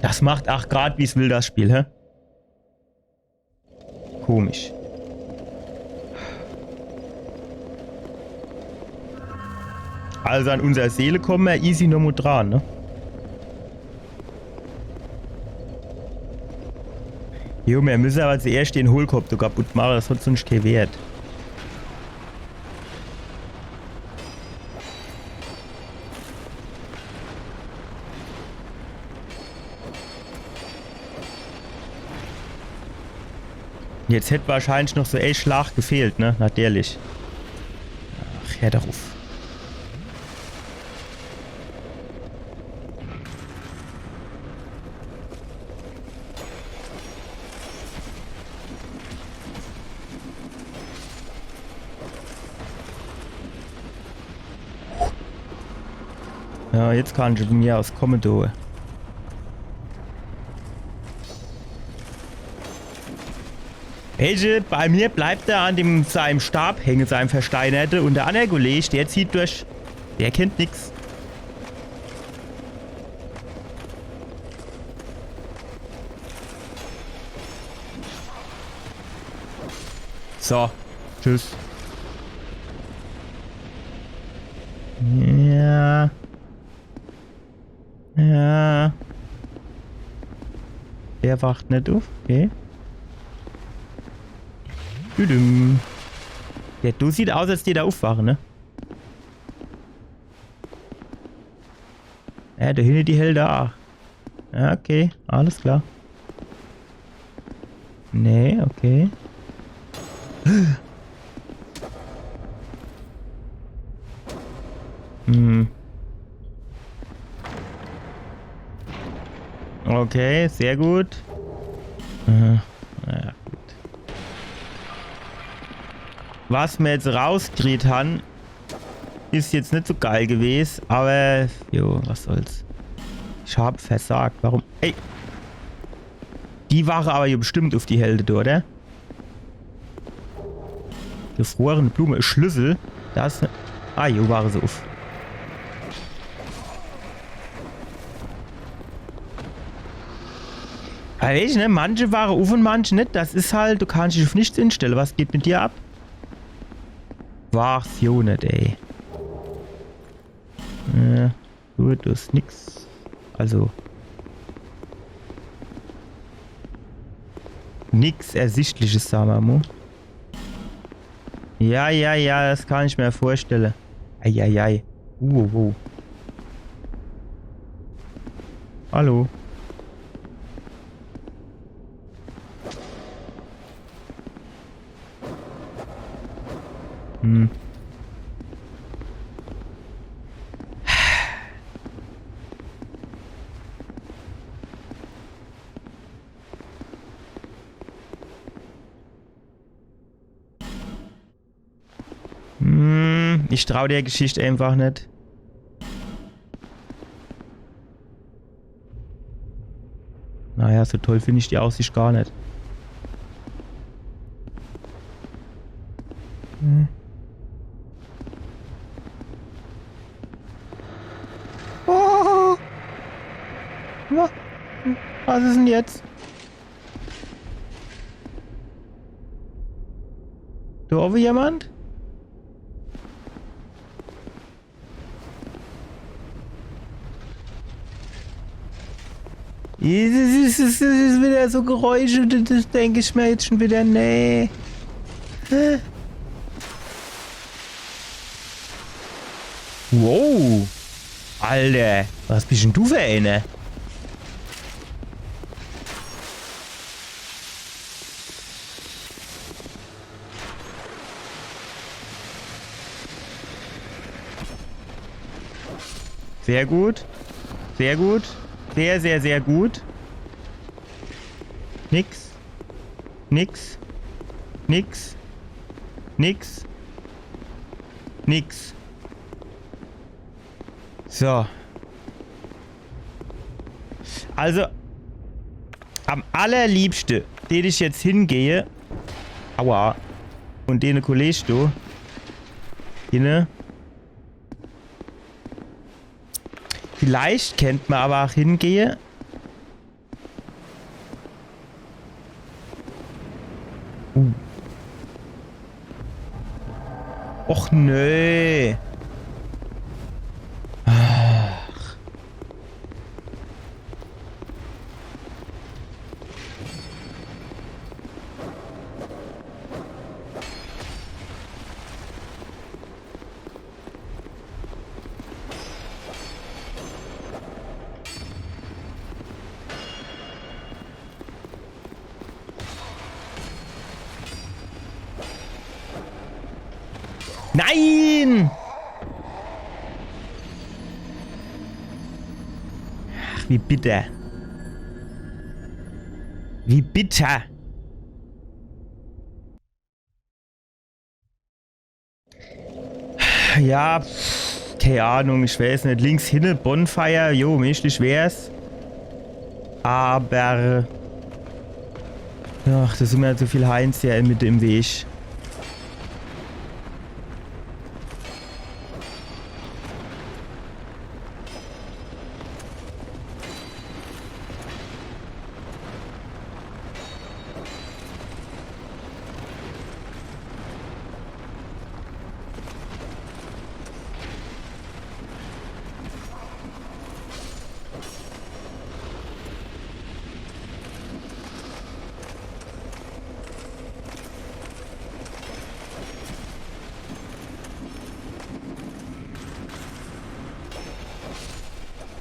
Das macht aach grad, wie's will, das Spiel, hä? Komisch. Also an unser Seele komme mer easy nomo dran, ne? Jo, mer müsse aber zuerscht den Hohlkopf do kaputt mache, das hat sunscht kee Wert. Jetzt hätt wahrscheinlich noch so e Schlag gefehlt, ne? Natürlich. Ach, hör doch uf. Ja, jetzt kann ich mir aus komme, du. Hey, bei mir bleibt er an dem, seinem Stab hänge, seinem versteinerte, und der andere Kollege, der zieht durch. Der kennt nix. So. Tschüss. Ja. Ja. Der wacht net uf. Okay. Düdüm. Der, du sieht aus, als die da ufwache, ne? Ja, do hinne die Helde aach. Ja, okay, alles klar. Nee, okay. Hm. Okay, sehr gut. Äh, naja, gut. Was mer jetzt rauskriet han, is jetzt net so geil gewes, aber jo, was soll's. Ich hab versagt. Warum? Ey! Die ware awwer jo bestimmt uff die Helde do, oder? Gefrorene Blume, Schlüssel. Do is ne. Ah, jo, ware se uff. Awwer weescht, ne? Manche ware uff un manche net. Das is halt, du kannscht dich uff nix instelle. Was geht mit dir ab? War's jo net, ey. Äh, gut, do is nix. Also. Nix Ersichtliches, sa mer mo. Ja, ja, ja, das kann ich mir vorstelle. Eieiei. Uh, uh. Hallo. Hm. Hm, ich trau der Geschicht einfach net. Naja, so toll find ich die Aussicht gar net. Hm. Oh! Wa-, was is denn jetzt? Do owwe jemand? Es is, es is, es is widder so Geräusche, das, das denk ich mir jetzt schon widder, nee. Hä? Wow. Alter, was bist denn du für einer? Sehr gut. Sehr gut. Sehr, sehr, sehr gut. Nix. Nix. Nix. Nix. Nix. So. Also, am allerliebste, den ich jetzt hingehe. Aua. Un dene Kollege do. Hinne. Vielleicht kennt mer awwer ach hingehe. Uh. Och nee. Ach. Nein! Ach, wie bitter. Wie bitter. Ja, pff, kei Ahnung, ich weiß net. Links hinne, Bonfire, jo, menschlich wär's. Awwer, ach, do sin mer halt so viel Heinz hier in Mitte im Weg.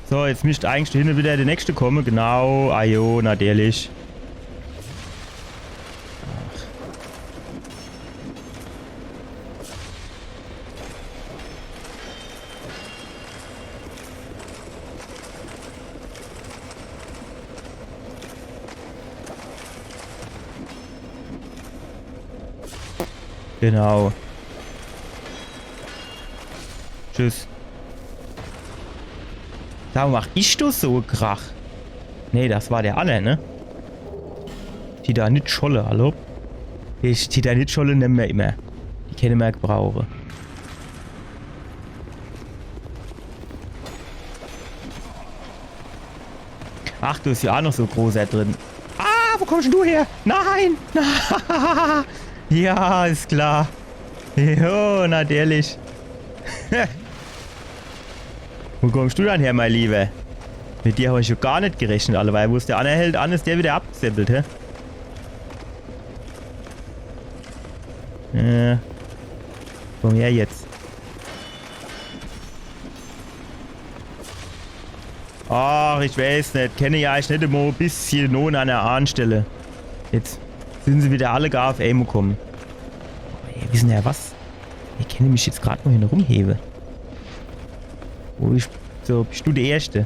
So, jetzt misst eigentlich do hinne widder de nächschte komme. Genau, ajo, natürlich. Ach. Genau. Tschüss. Sag mo, mach ich do so Krach? Nee, das war der anner, ne? Titanitscholle, hallo? Die Titanitscholle nemme mer immer. Die kenne mer gebrauche. Ach, do is jo aa noch so e großer drin. Ah, wo kommst denn du her? Nein! Ja, is klar. Jo, natürlich. Wo kommst du dann her, mein Lieber? Mit dir hab ich jo gar net gerechnet, Alter, weil wo's der anner Held an is, der wieder abgeseppelt, hä? Äh. Komm her jetzt. Ach, ich weiß net. Kenne ihr eich net emol e bissje no an der Anstelle? Jetzt sin se wieder alle gar uff emol kumme. Ey, wie is denn der was? Ich kenne mich jetzt grad mol hier rumhewe. Wo is, so, bist du der Erste?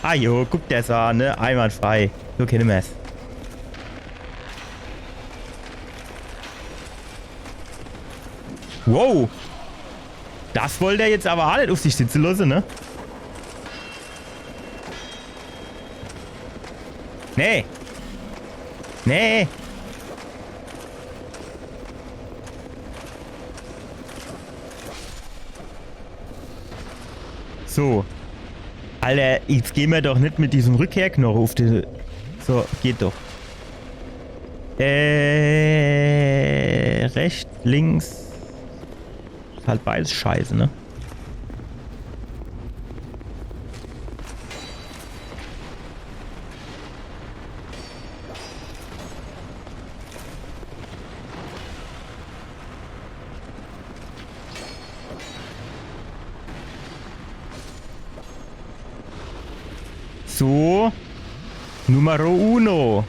Ah jo, guck der's an, ne? Einwandfrei. So kenne mer's. Wow. Das wollt er jetzt aber aa net uff sich sitze losse, ne? Nee. Nee. So. Alter, jetzt gehn mer doch net mit diesem Rückkehrknoche uff die... So, geht doch. Äh, rechts, links. Is halt beides scheiße, ne? So. Numero uno.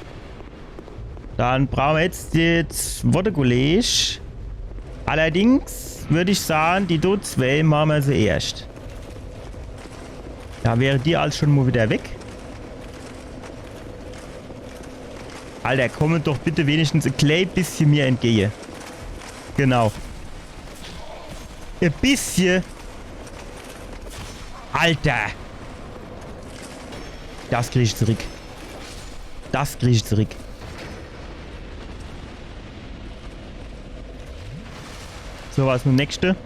Dann brauche mer jetzt die zwotte Kolleg. Allerdings würd ich sage, die do zwee mache mer zuerscht. Do wäre die als schon mol wieder weg. Alter, komme doch bitte wenigstens e klei bissje mir entgeje. Genau. E bissje. Alter. Das krieg ich zurick. Das krieg ich zurick. So, was is mit dem nächste?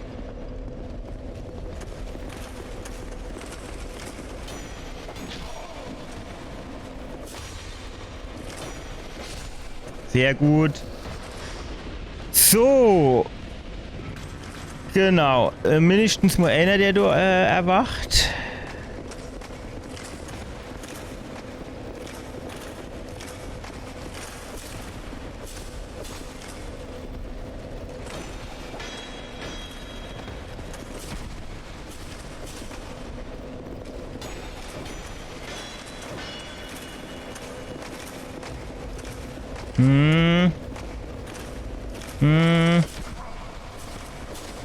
Sehr gut. So. Genau. Äh, mindestens mol einer, der do, äh, erwacht. Hm. Hm.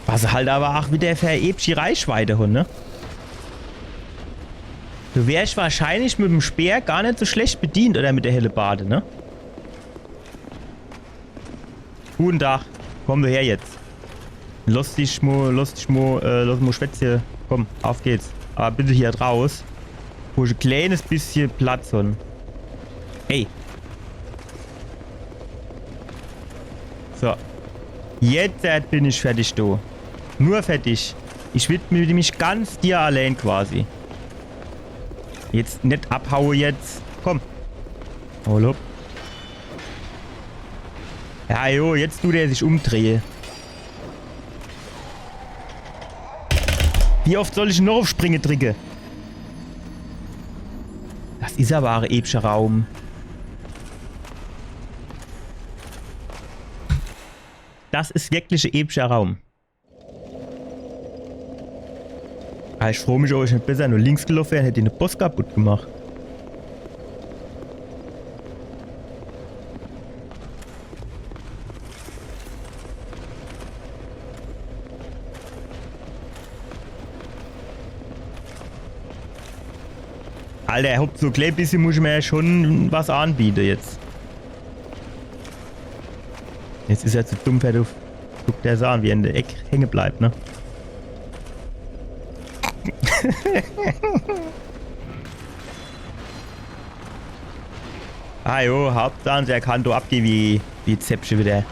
Was halt aber ach wieder für e epischi Reichweite hun, ne? Du wärsch wahrscheinlich mit dem Speer gar net so schlecht bedient oder mit der Hellebarde, ne? Guten Tag. Komm du her jetzt. Lass dich mo, lass dich mo, äh, lass mo schwätze. Komm, auf geht's. Aber bitte hier draus. Wo ich e kleines bissje Platz hun. Ey. So. Jetzt, äh, bin ich fertig, du. Nur fertig. Ich widme mich ganz dir allein quasi. Jetzt net abhaue jetzt. Komm. Hol hopp. Ja, jo, jetzt dut er sich umdrehe. Wie oft soll ich noch uff Springe dricke? Das is aber ach e epischer Raum. Das is wirklich e epischer Raum. Ah, ich froo mich, ob ich net besser nur links geloffe wär, hätt ich de Boss kaputt gemacht. Alter, hopp, so e klei bissje muss ich mir ja schon was anbiete jetzt. Jetzt is er zu dumm, fer du. Guck der's an, wie er in der Eck hänge bleibt, ne? Ah jo, Hauptsach, er kann do abgehe wie, wie Zäpfche wieder.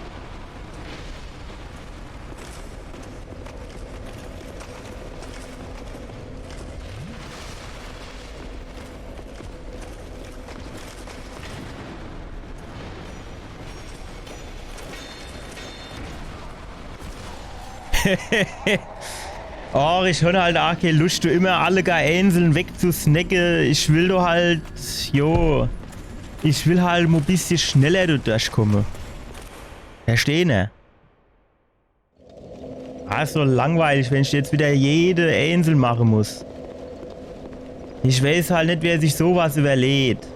Ach, ich hon halt ach kee Luscht, do immer alle gar einzeln wegzusnacke. Ich will do halt, jo, ich will halt mo bissje schneller do durchkomme. Verstehn er? Ah, is so langweilig, wenn ich jetzt wieder jede einzeln mache muss. Ich weiß halt net, wer sich sowas überlegt.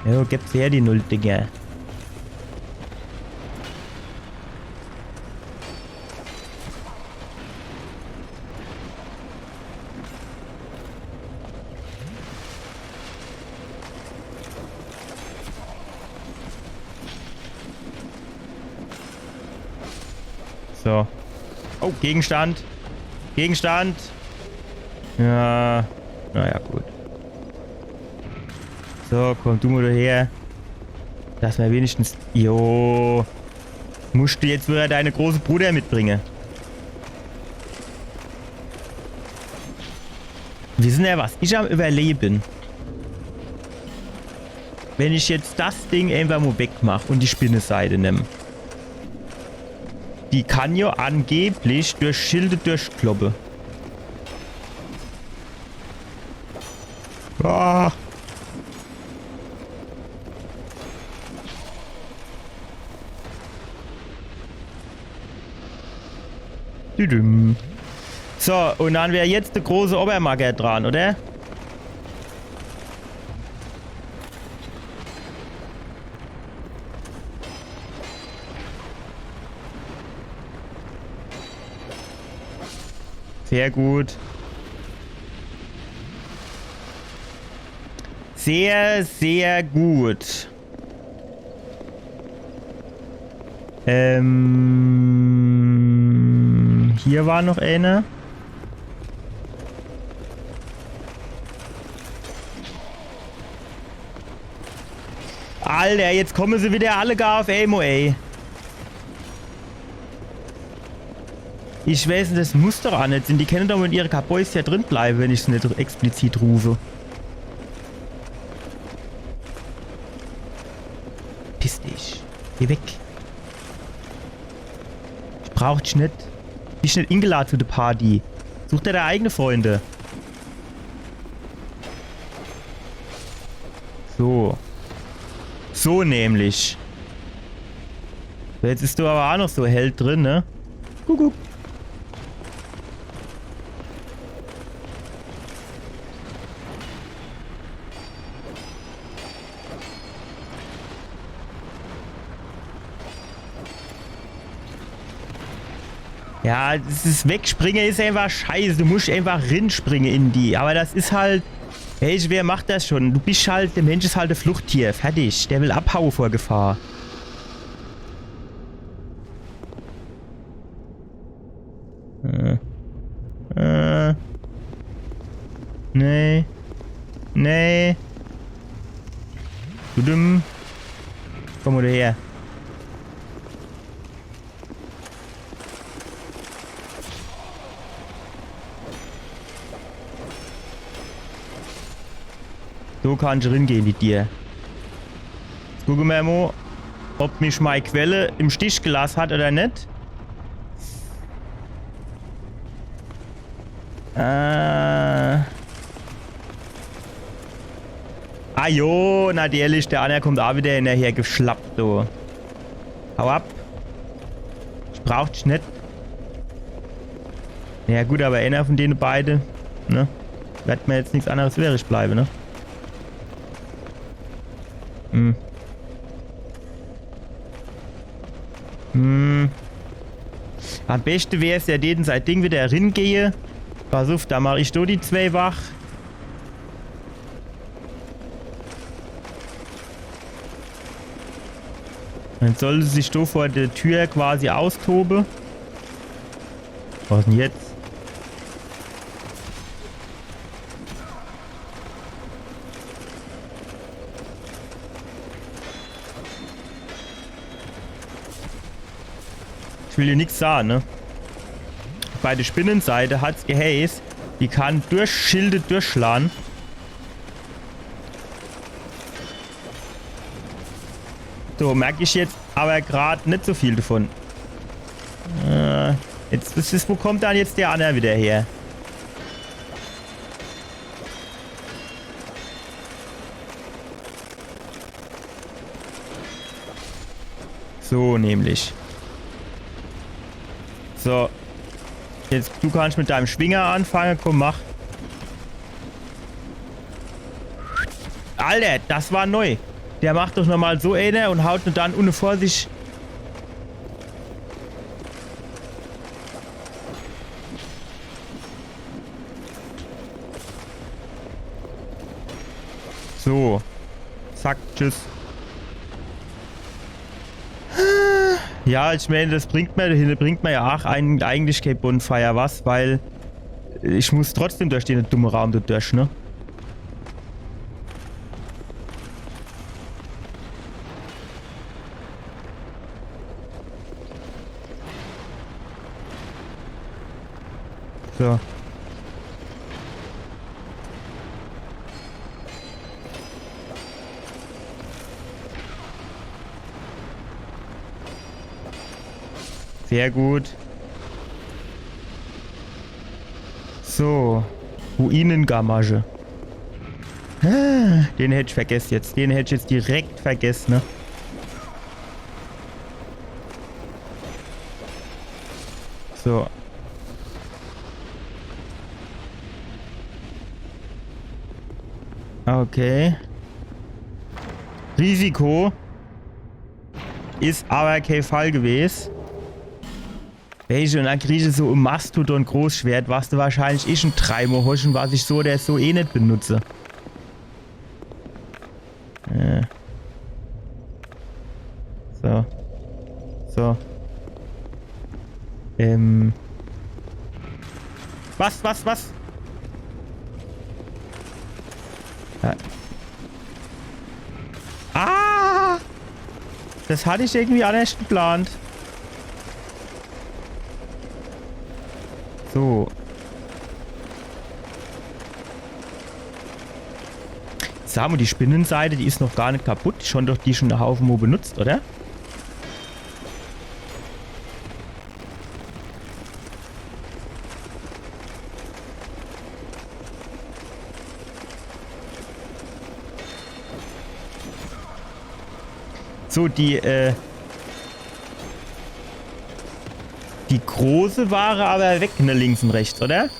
Jo, geb's her, die Nulldinger. So. Oh, Gegenstand. Gegenstand. Ja. Naja, gut. So, komm du mo do her. Dass mer wenigstens... Jo. Muscht du jetzt wieder deine große Bruder mitbringe? Wissen er, was ich am Überlege bin? Wenn ich jetzt das Ding einfach mo wegmach und die Spinneseide nemm. Die kann jo angeblich durch Schilde durchkloppe. Ah. Düdüm. So, und dann wär jetzt der große Obermacker dran, oder? Sehr gut. Sehr, sehr gut. Ähm, hier war noch einer. Alter, jetzt kommen sie wieder alle gar auf Emo, ey. Ich weiß net, das muss doch ach net sinn. Die kennen doch mit ihre Kabäus ja drin bleiben, wenn ich sie net explizit rufe. Piss dich. Geh weg. Ich brauch dich net. Bist net ingelade zu der Party. Such dir deine eigene Freunde. So. So nämlich. So, jetzt is do aber ach noch so Held drin, ne? Kuckuck. Ja, das is, wegspringe is einfach scheiße. Du musst einfach rinspringe in die. Aber das is halt, hey, wer macht das schon? Du bist halt, der Mensch is halt e Fluchttier. Fertig. Der will abhaue vor Gefahr. Äh. Äh. Nee. Nee. Tudum. Komm wieder her. So kann ich ringehe, die Dier. Jetzt gucke mer mo, ob mich mei Quelle im Stich gelass hat oder net. Äh. Ah jo, natürlich, der anner kommt ach wieder hinnerher geschlappt, du. Hau ab. Ich brauch dich net. Ja gut, aber einer von dene beide, ne? Werd mer jetzt nix anneres übrig bleibe, ne? Hm. Hm. Am beste wär's ja, dene sei Ding wieder ringehe. Pass uff, da mach ich do die zwei wach. Dann soll se sich do vor der Tür quasi austobe. Was denn jetzt? Ich will jo nix sage, ne? Bei de Spinnenseide hat's geheiß, die kann durch Schilde durchschlan. So, merk ich jetzt awwer grad net so viel davon. Äh, jetzt, das is, wo kommt dann jetzt der anner wieder her? So nämlich. So. Jetzt, du kannst mit deinem Schwinger anfange. Komm, mach. Alter, das war neu. Der macht doch normal so eener und haut nur dann unne vor sich. So. Zack, tschüss. Ja, ich mein, das bringt mir, das bringt mir ja ach ein, eigentlich kein Bonfire was, weil ich muss trotzdem durch den dummen Raum do durch, ne? So. Sehr gut. So. Ruinengamasche. Ah, den hätt ich vergess jetzt. Den hätt ich jetzt direkt vergess, ne? So. Okay. Risiko. Is awwer kee Fall gewes. Welche, und dann krieg ich so e Mastodon-Großschwert, was du wahrscheinlich eh schon dreimol hosch und was ich so oder so eh net benutze. Äh. So. So. Ähm. Was, was, was? Ja. Ah! Das hatt ich irgendwie annerscht geplant. So. Sa mo, die Spinnenseide, die is noch gar net kaputt. Schon doch die schon e Haufe mo benutzt, oder? So, die, äh, die große war awwer weg, ne, links und rechts, oder?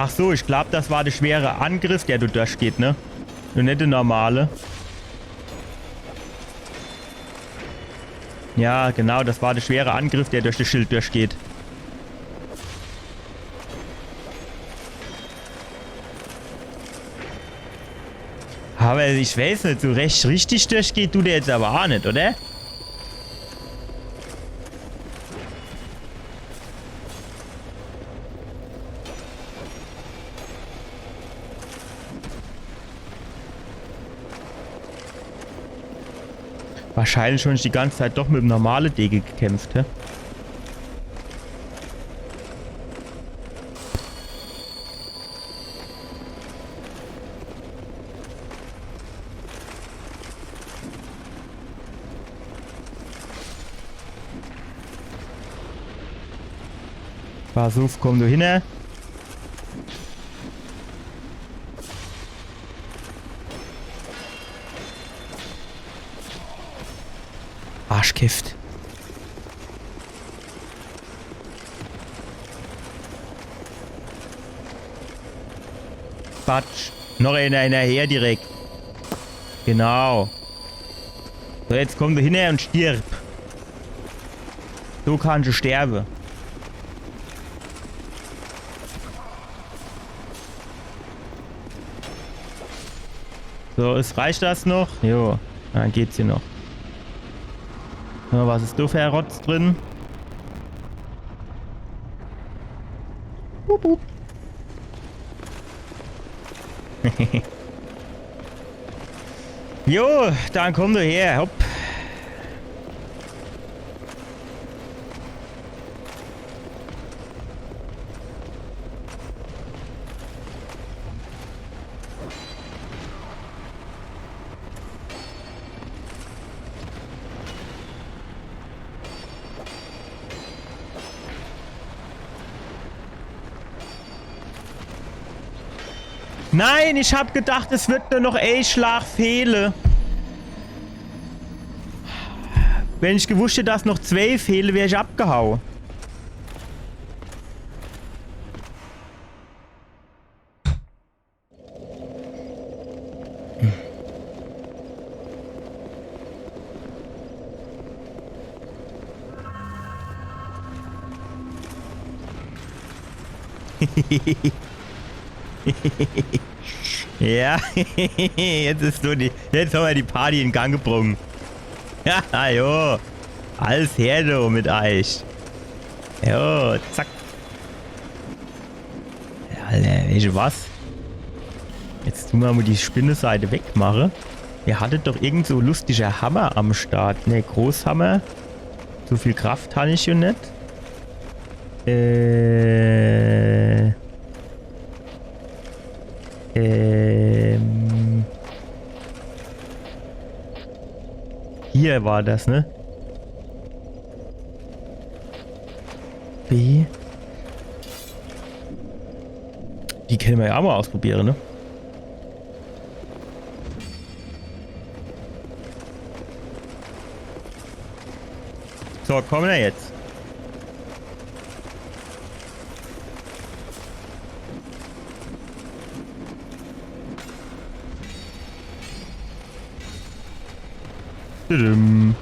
Ach so, ich glaub, das war de schwere Angriff, der do durchgeht, ne? Und net de normale. Ja, genau, das war de schwere Angriff, der durch das Schild durchgeht. Aber ich weiß net, so recht richtig durchgeht dut der jetzt aber ach net, oder? Wahrscheinlich schon die ganze Zeit doch mit dem normale Dege gekämpft, hä? Pass uff, komm du hinne. Arschgift. Batsch. Noch einer hinnerher direkt. Genau. So, jetzt komm du hinner und stirb. Du kannst sterbe. So, is, reicht das noch? Jo, dann geht's hier noch. So, was is do für e Rotz drin? Wupp, wupp. Jo, dann komm du her, hopp. Nein, ich hab gedacht, es wird nur noch e Schlag fehle. Wenn ich gewusst hätt, dass noch zwee fehle, wär ich abgehau. Ja, jetzt is so die, jetzt hammer die Party in Gang gebrungen. Ja, jo. Alles her do mit eich. Jo, zack. Alter, weesche was? Jetzt tun mer mol die Spinneseite wegmache. Ihr hattet doch irgend so lustige Hammer am Start. Ne, Großhammer. So viel Kraft han ich jo net. Äh. Ähm. Hier war das, ne? B. Die kenne mer jo aa mol ausprobiere, ne? So, komm her jetzt. Tudum.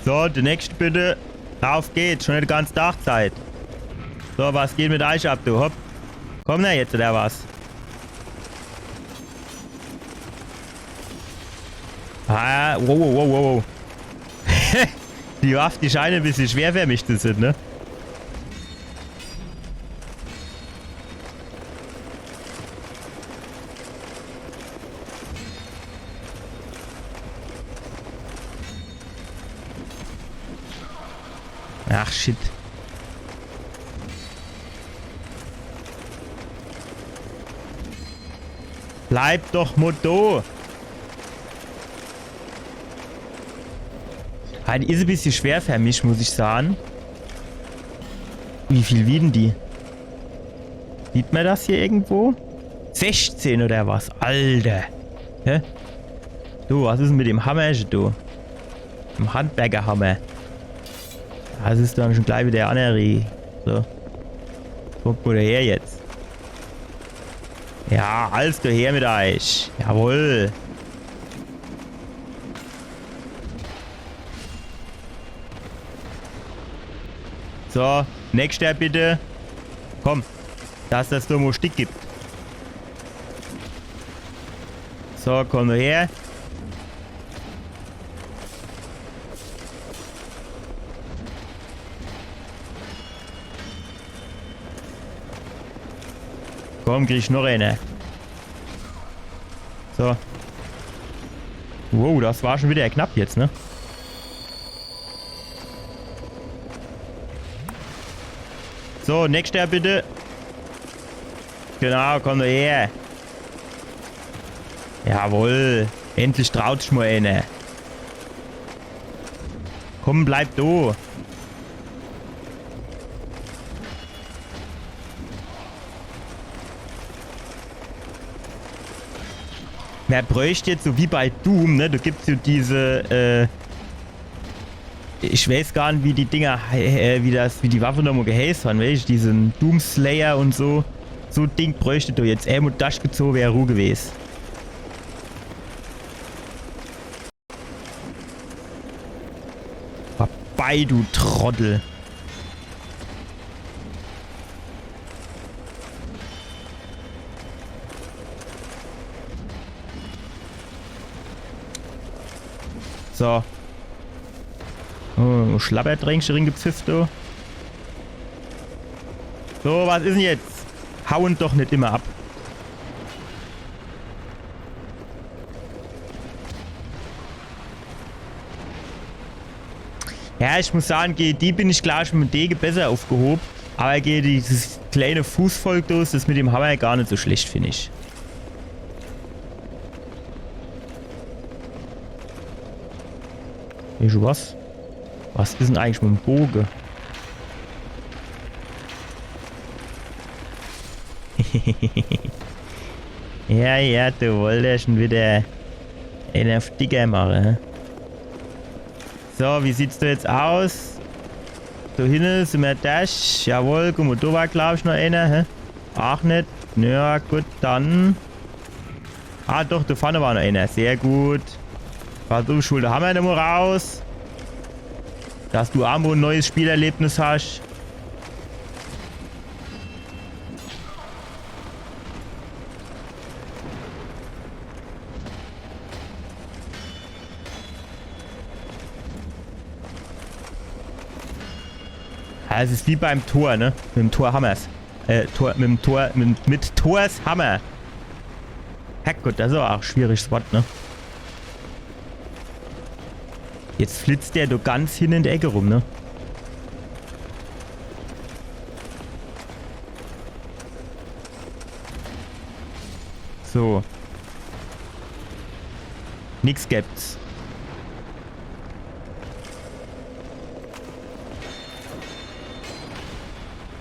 So, de nächschte bitte. Uff geht's, schun de ganze Tag Zeit. So, was geht mit eich ab, du? Hopp. Komm, na jetzt, oder was? Ah, wow, wow, wow, wow. Die Waff, die scheine e bissel schwer für mich zu sin, ne? Ach, shit. Bleib doch mol do. Ah, die is e bissel schwer für mich, muss ich sage. Wie viel wiegen die? Sieht mer das hier irgendwo? Sechzehn oder was? Alter. Hä? Du, was is denn mit dem Hammer, du? Dem Handwerkerhammer. Das is dann schun gleich widder annere. So. Guck mol her jetzt. Ja, alles do her mit eich. Jawohl. So, nächster bitte. Komm, dass das do mol Stick gibt. So, komm nur her. Komm, krieg noch eine. So. Wow, das war schun widder knapp jetzt, ne? So, nächster bitte. Genau, komm nur her. Jawohl. Endlich traut sich mol einer. Komm, bleib do. Mer bräucht jetzt so wie bei Doom, ne? Do gibt's so diese, äh, ich weiß gar net, wie die Dinger, äh, wie das, wie die Waffe nochmol geheiß han, weescht, diesen Doomslayer un so. So Ding bräucht do jetzt. Helmut Dasch gezoge, wär Ruh gewes. Vorbei, du Trottel. So. Oh, Schlabbertränkche ringepfifft, du. So, was is 'n jetzt? Hauen doch net immer ab. Ja, ich muss sage, gege die bin ich, glaab ich, mit dem Dege besser uffgehob. Awwer gege dieses kleine Fußvolk do is des mit dem Hammer gar net so schlecht, find ich. Weescht du was? Was is 'n eigentlich mit 'm Boge? Ja, ja, du wollscht schun widder eener uff dicker mache, hä? So, wie sieht's do jetzt aus? Do hinne sin mer dorch. Jawohl, guck mol, do war, glaab ich, noch eener, hä? Ach net. Ja, gut, dann. Ah, doch, do vorne war noch eener. Sehr gut. Pass uff, ich hol de Hammer nochmol raus. Dass du aa mol e neies Spielerlebnis hascht. Ja, es is wie beim Thor, ne? Mit 'm Thor Hammers. Äh, Thor, mit 'm Thor, mit, mit Thors Hammer. Herrgott, des is awwer aa e schwieriges Wort, ne? Jetzt flitzt der do ganz hinne in de Eck rum, ne? So. Nix gebt's.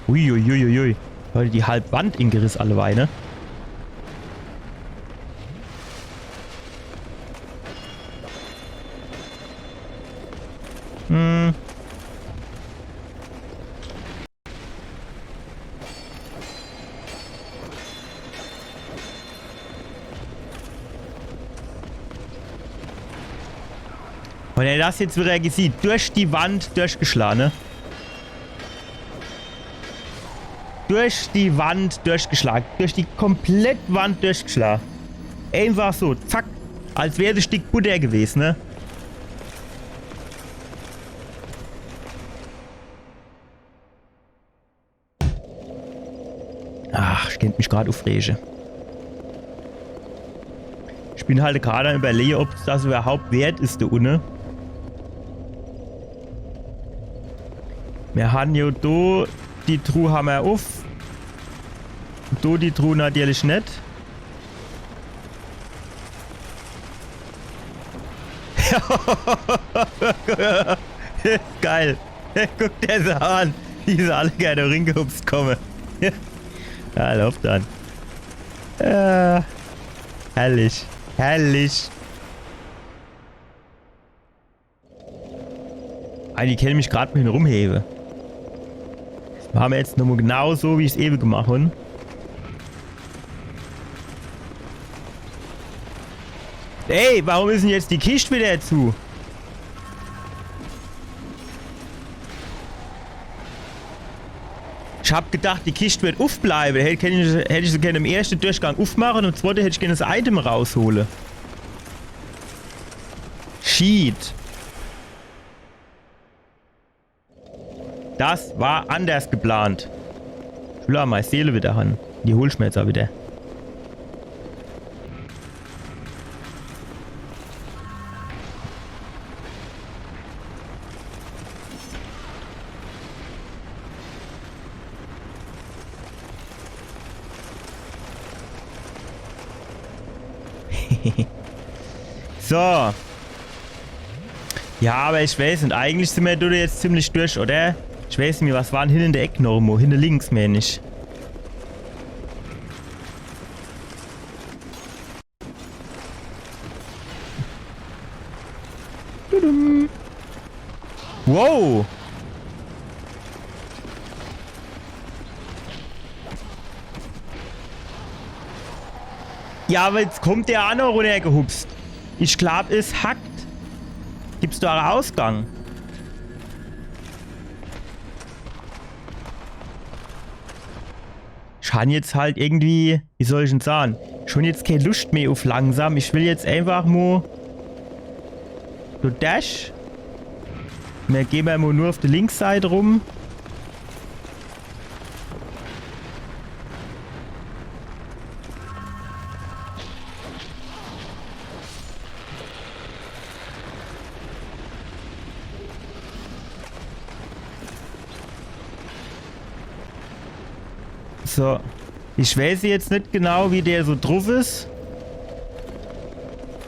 Uiuiuiui. Hot die halb Wand ingeriss alleweil, ne? Hm. Un er hot des jetzt widder gesiehn. Durch die Wand durchgeschlage, ne? Durch die Wand durchgeschlage. Durch die komplett Wand durchgeschlage. Einfach so, zack. Als wär's e Stick Butter gewese, ne? Ach, ich kennt mich grad uffrege. Ich bin halt grad am Iwwerlege, ob's des iwwerhaupt wert is, do unne. Mir han jo do die Truh hammer uff. Do die Truh natierlich net. Geil. Guck der se an. Wie se alle gern do ringehupst komme. Ja, laaft dann. Äh, herrlich. Herrlich. Ah, die kenne mich grad mol rumhewe. Des mache mer jetzt nochmol genau so, wie ich's ewe gemacht hun. Ey, warum is 'n jetzt die Kischt widder zu? Ich hab gedacht, die Kischt werd uffbleiwe. Hätt, kennt ich, hätt ich se kenne im erschte Durchgang uffmache un im zwette hätt ich kenne des Item raushole. Shit. Des war anders geplant. Ich will awwer mei Seele widder han. Die hol ich mer jetzt aa widder. So. Ja, awwer ich weeß net, eigentlich sin mer do jetzt ziemlich durch, oder? Ich weeß net, was war 'n hinne in de Eck noch emo? Hinne links, meen ich. Tudum. Wow. Ja, awwer jetzt kommt der aa noch runnergehupst. Ich glaab, es hackt. Gibt's do aa Ausgang? Ich han jetzt halt irgendwie, wie soll ich'n sahn? Schun jetzt kee Luscht meh uff langsam. Ich will jetzt eenfach mo So, Dash. Mir gehn mol nur uff de links Seit rum. So. Ich weiß jetzt net genau, wie der so druff is.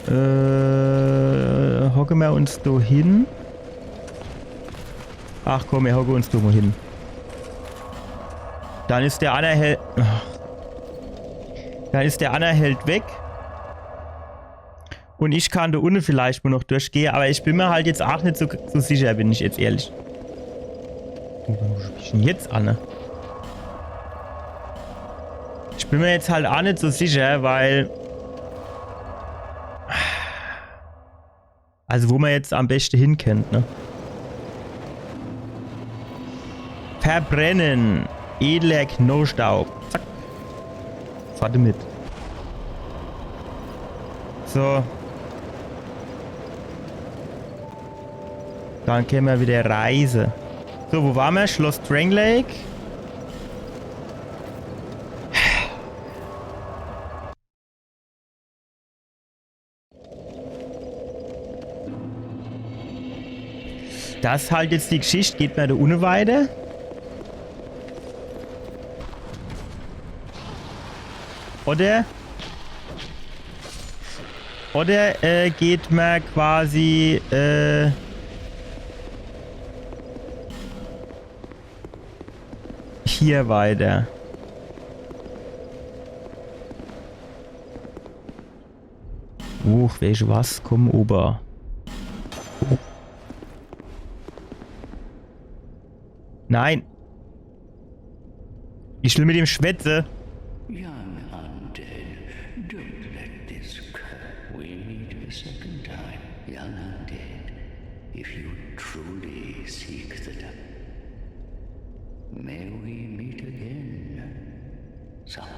Äh, hocke mer uns do hin. Ach komm, mir hocke uns do mol hin. Dann is der anner Held, dann is der anner Held weg. Un ich kann do unne vielleicht mol noch durchgehe, awwer ich bin mer halt jetzt aach net so, so sicher, bin ich jetzt ehrlich. Wo bin ich denn jetzt anne? Ich bin mer jetzt halt aach net so sicher, weil, also wo mer jetzt am beschte hin kennt, ne? Verbrennen. Edler Knostaub. Zack. Fahr mit. So. Dann kenne mer wieder reise. So, wo ware mer? Schloss Drangleic. Das is halt jetzt die Geschicht. Geht mer do unne weiter? Oder? Oder, äh, geht mer quasi, äh, hier weiter? Huch, weesche was? Komm, Ober. Oh. Nein. Ich will mit ihm schwätze. Young undead, don't let this cur-, we meet a second time. Young undead, if you truly seek the dark, may we meet again someday.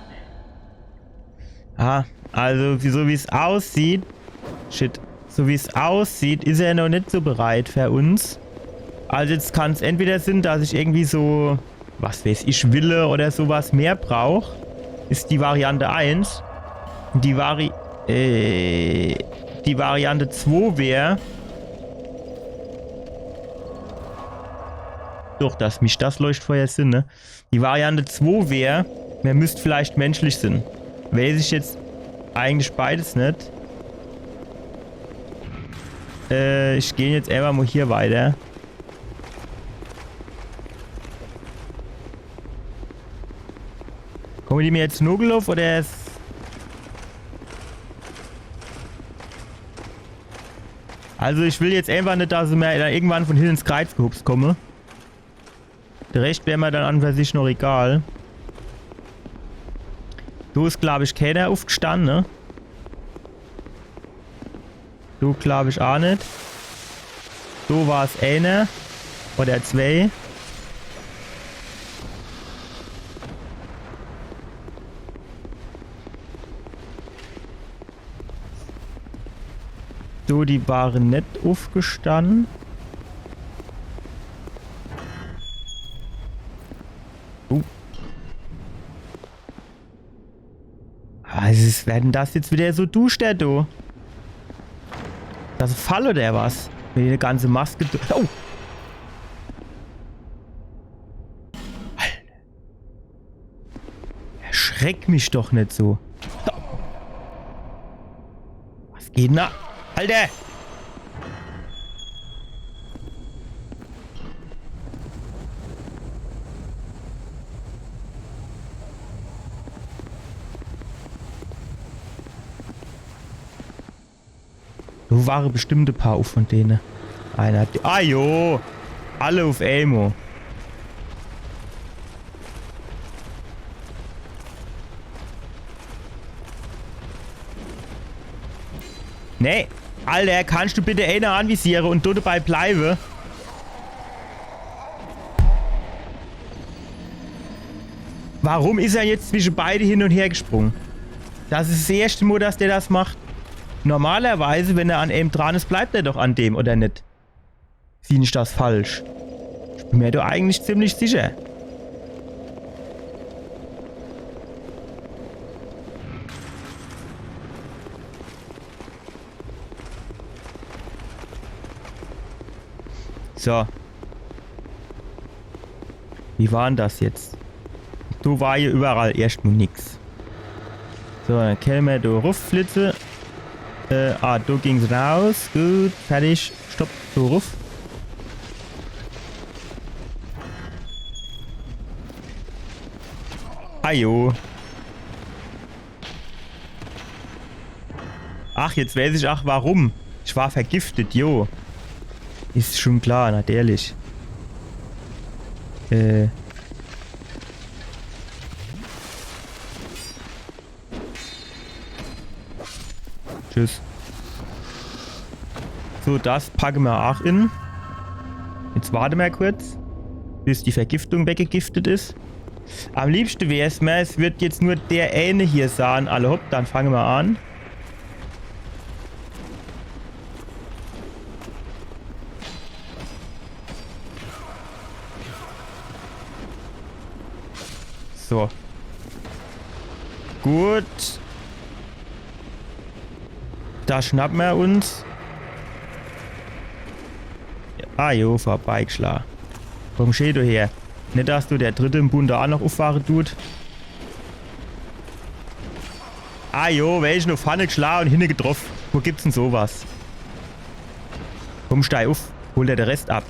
Ah, also wie, so wie's aussieht, shit, so wie's aussieht, is er noch net so bereit für uns. Also jetzt kann's entweder sinn, dass ich irgendwie so, was weiß ich, Wille oder so was mehr brauch, is die Variante eins. Die Vari-, äh, die Variante zwei wär, doch, dass mich das Leuchtfeuer is, ne? Die Variante zwei wär, mer müsst vielleicht menschlich sinn. Weiß ich jetzt eigentlich beides net. Äh, ich geh jetzt einfach mol hier weiter. Komme die mir jetzt nogeloff oder is... Also ich will jetzt einfach net, dass se mir dann irgendwann von hinne ins Kreiz gehupst komme. De Rescht wär mir dann an für sich noch egal. Do is, glaab ich, keiner uffgestann, ne? Do glaab ich aa net. Do war's eener. Oder zwee. So, die ware net uffgestann. Uh. Ah, es is, werd dann das jetzt wieder so duschter, du? Das e Fall oder was? Wenn die e ganze Maske du-, oh! Alter. Erschreck mich doch net so. Was geht denn da? Alter! Do ware bestimmt e paar uff von dene. Einer, die, ah jo! Alle uff emol. Nee. Alter, kannst du bitte eener anvisiere und do dabei bleibe? Warum is er jetzt zwische beide hin und her gesprunge? Das is das erschte Mol, dass der das macht. Normalerweise, wenn er an em dran is, bleibt er doch an dem, oder net? Sieh ich das falsch? Ich bin mir doch eigentlich ziemlich sicher. So. Wie war denn das jetzt? Do war jo iwwerall erscht mo nix. So, dann kenne mer do ruff flitze. Äh, ah, do ging's raus. Gut, fertig. Stopp, do ruff. Ajo. Ach, jetzt weiß ich, ach, warum. Ich war vergiftet, jo. Is schon klar, natürlich. Äh. Tschüss. So, das packe mer ach in. Jetzt warte mer kurz, bis die Vergiftung weggegiftet is. Am liebschte wär's mer, es wird jetzt nur der eine hier sein. Alla hopp, dann fange mer an. So. Gut. Da schnappe mer uns. Ah jo, vorbeigeschla. Komm, schee do her. Net, dass do der dritte im Bunde ach noch uffwache dut. Ah jo, welche no vorne geschla un hinne getroff. Wo gibt's denn so was? Komm, steig uff. Hol der de Rest ab.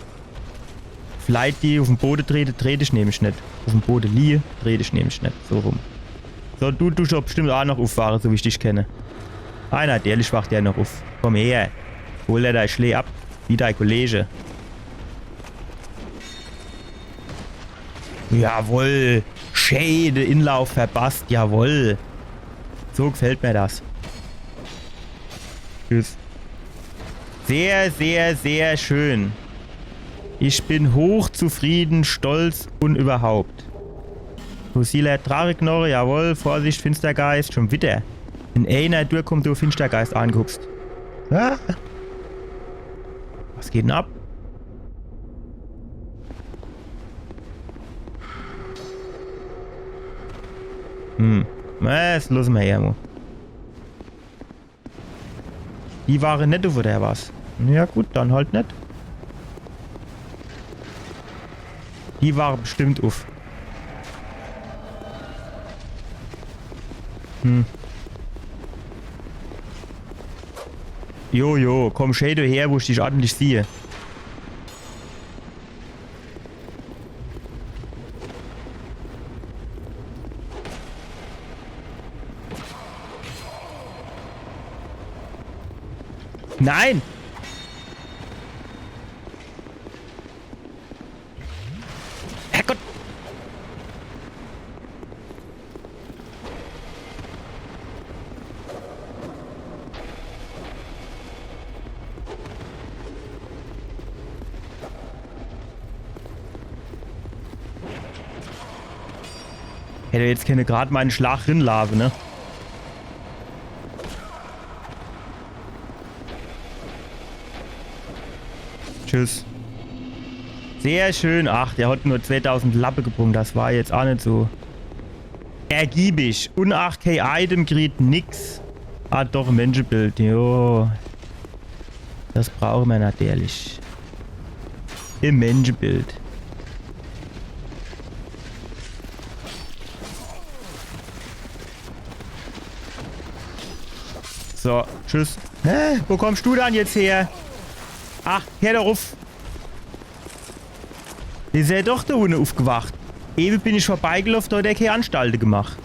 Leit, die uff em Bode trete, tret ich nämlich net. Uff em Bode liehe, tret ich nämlich net. So rum. So, du, du duscht doch bestimmt ach noch uffwache, so wie ich dich kenne. Ah, natürlich wacht der noch uff. Komm her. Hol der dei Schlee ab. Wie dei Kollege. Jawoll. Schee de Inlauf verpasst. Jawoll. So gefällt mer das. Tschüss. Sehr, sehr, sehr schön. Ich bin hochzufrieden, stolz un überhaupt. Fossiler Dracheknoche, jawoll. Vorsicht, Finstergeist, schon wieder. In eener Tour kommt der Finstergeist angehupst. Ah. Was geht denn ab? Hm. Na, das losse mer ja mo. Die ware net uff, oder was? Ja gut, dann halt net. Die ware bestimmt uff. Hm. Jo, jo, komm, schee do her, wo ich dich ordentlich siehe. Nein! Herrgott! Hätt jetzt kenne grad mo en Schlag rinlaafe, ne? Tschüss. Sehr schön. Ach, der hat nur zweetausend Lappe gebrung. Das war jetzt ach net so ergiebig. Un ach, kee Item kriet nix. Ah, doch, Menschebild. Jo. Das brauche mer natürlich. Im Menschebild. So, tschüss. Hä? Wo kommst du dann jetzt her? Ach, her doch uff. Is er doch do unne uffgewacht. Ewe bin ich vorbeigeloff, do hat er kee Anstalte gemacht.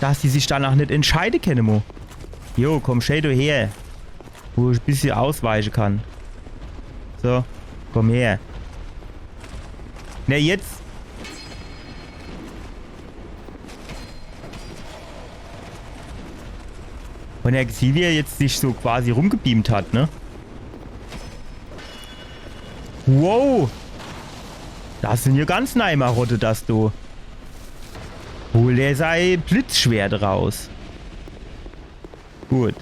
Dass die sich danach net entscheide kenne, mo. Jo, komm, schee do her. Wo ich bissje ausweiche kann. So, komm her. Ne, jetzt. Un er sieht, wie er jetzt sich so quasi rumgebeamt hat, ne? Wow! Das sin jo ganz neie Marotte, das do. Hol der sei Blitzschwert raus. Gut.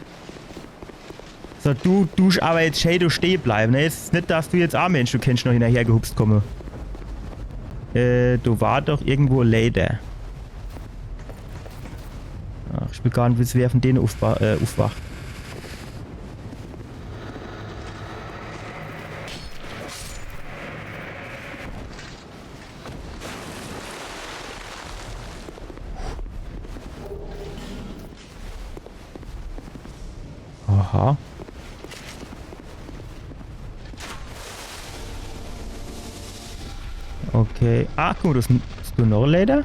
So, du dusch awwer jetzt schee do stehe bleiwe, ne? Jetzt is net, dass du jetzt aa meensch, du kennscht noch hinnerher gehupst kumme. Äh, do war doch irgendwo e Läder. Ach, ich will gar net wisse, wer vun dene ufwa-, äh, ufwacht. Aha. Okay. Ah, guck mol, do is, is do noch e Läder?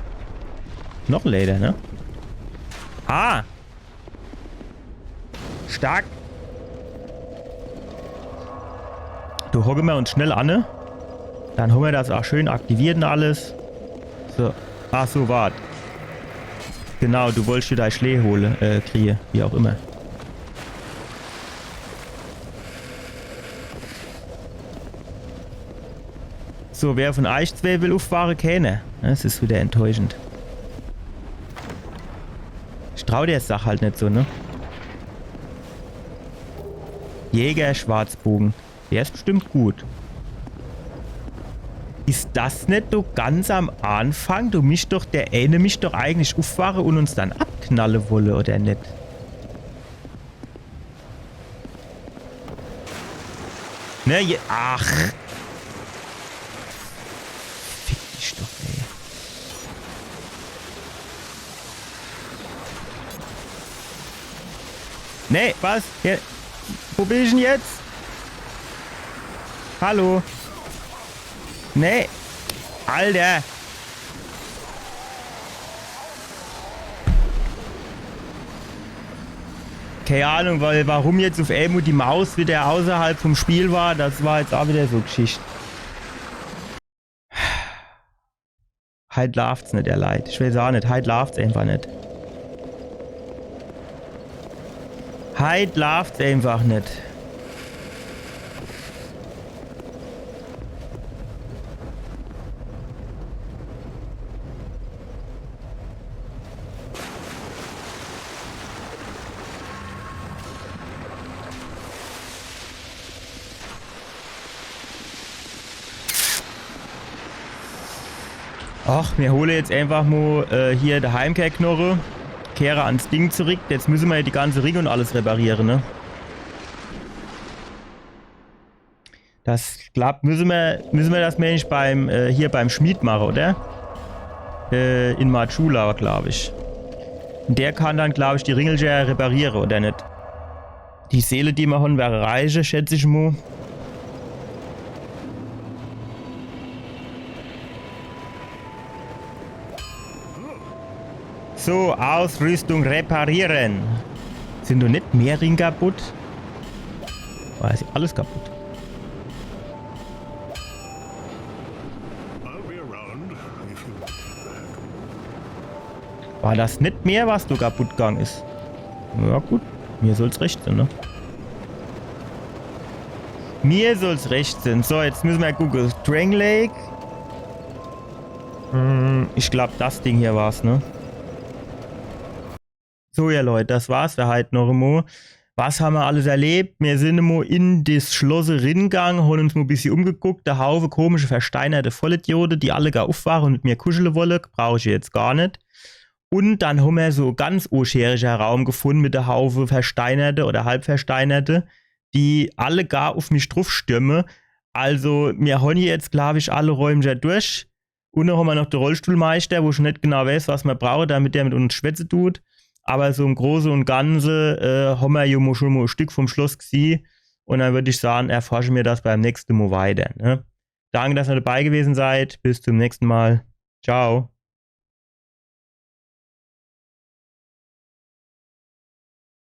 Noch e Läder, ne? Ah! Stark! Do hocke mer uns schnell anne, ne? Dann hommer das aa schön aktiviert un alles. So. Ach so, wart. Genau, du wollscht do dei Schlää hole, äh, kriehe, wie auch immer. So, wer vun eich zwee will ufwache? Keener. Das is widder enttäuschend. Ich trau der Sach halt net so, ne? Jäger-Schwarzbogen. Der is bestimmt gut. Is das net do ganz am Anfang? Do mischt doch, der eene mischt doch eigentlich ufwache un uns dann abknalle wolle, oder net? Ne, je, ach. Fick dich doch, ey. Nee, was? Ja, wo bin ich denn jetzt? Hallo? Nee. Alter. Kee Ahnung, weil warum jetzt uf emol die Maus widder außerhalb vum Spiel war, das war jetzt aa widder so Geschicht. Heit laaft's net, ihr Leit. Ich weeß aa net, heit laaft's eenfach net. Heit laaft's eenfach net. Ach, mir hole jetzt eenfach mo, äh, hier de Heimkehrknoche, kehre ans Ding zurick. Jetzt müsse mer jo die ganze Ringe un alles repariere, ne? Das klappt. Müsse mer, müsse mer das, meen ich, beim, äh, hier beim Schmied mache, oder? Äh, in Majula, glaab ich. Der kann dann, glaab ich, die Ringelcher repariere, oder net? Die Seele, die mer hon, wäre reiche, schätz ich mo. So, Ausrüstung reparieren. Sin do net mehr Ring kaputt? War is alles kaputt? War das net mehr, was do kaputt gang is? Ja gut, mir soll's recht sin, ne? Mir soll's recht sin. So, jetzt müsse mer gucke. Drang Lake. Hm, ich glaab, das Ding hier war's, ne? So, ihr Leit, das war's für heit noch emo. Was hammer alles erlebt? Mir sin emo in des Schloss ringang, hon uns mo bissje umgeguckt. De Haufe komische, versteinerte Vollidiote, die alle gar ufwache un mit mir kuschele wolle, brauch ich jetzt gar net. Un dann hommer so ganz oscherischer Raum gefunn mit de Haufe Versteinerte oder Halbversteinerte, die alle gar uf mich drufstürme. Also, mir hon jetzt, glaab ich, alle Räumcher durch. Unne hommer noch de Rollstuhlmeister, wo ich net genau weeß, was mer brauche, damit der mit uns schwätze dut. Awwer so im Große un Ganze, äh, hommer jo mo schun mo e Stück vum Schloss gesieh. Un dann würd ich sage, erforsche mir das beim nächste Mo weiter, ne? Danke, dass ihr dabei gewesen seid. Bis zum nächsten Mal. Ciao.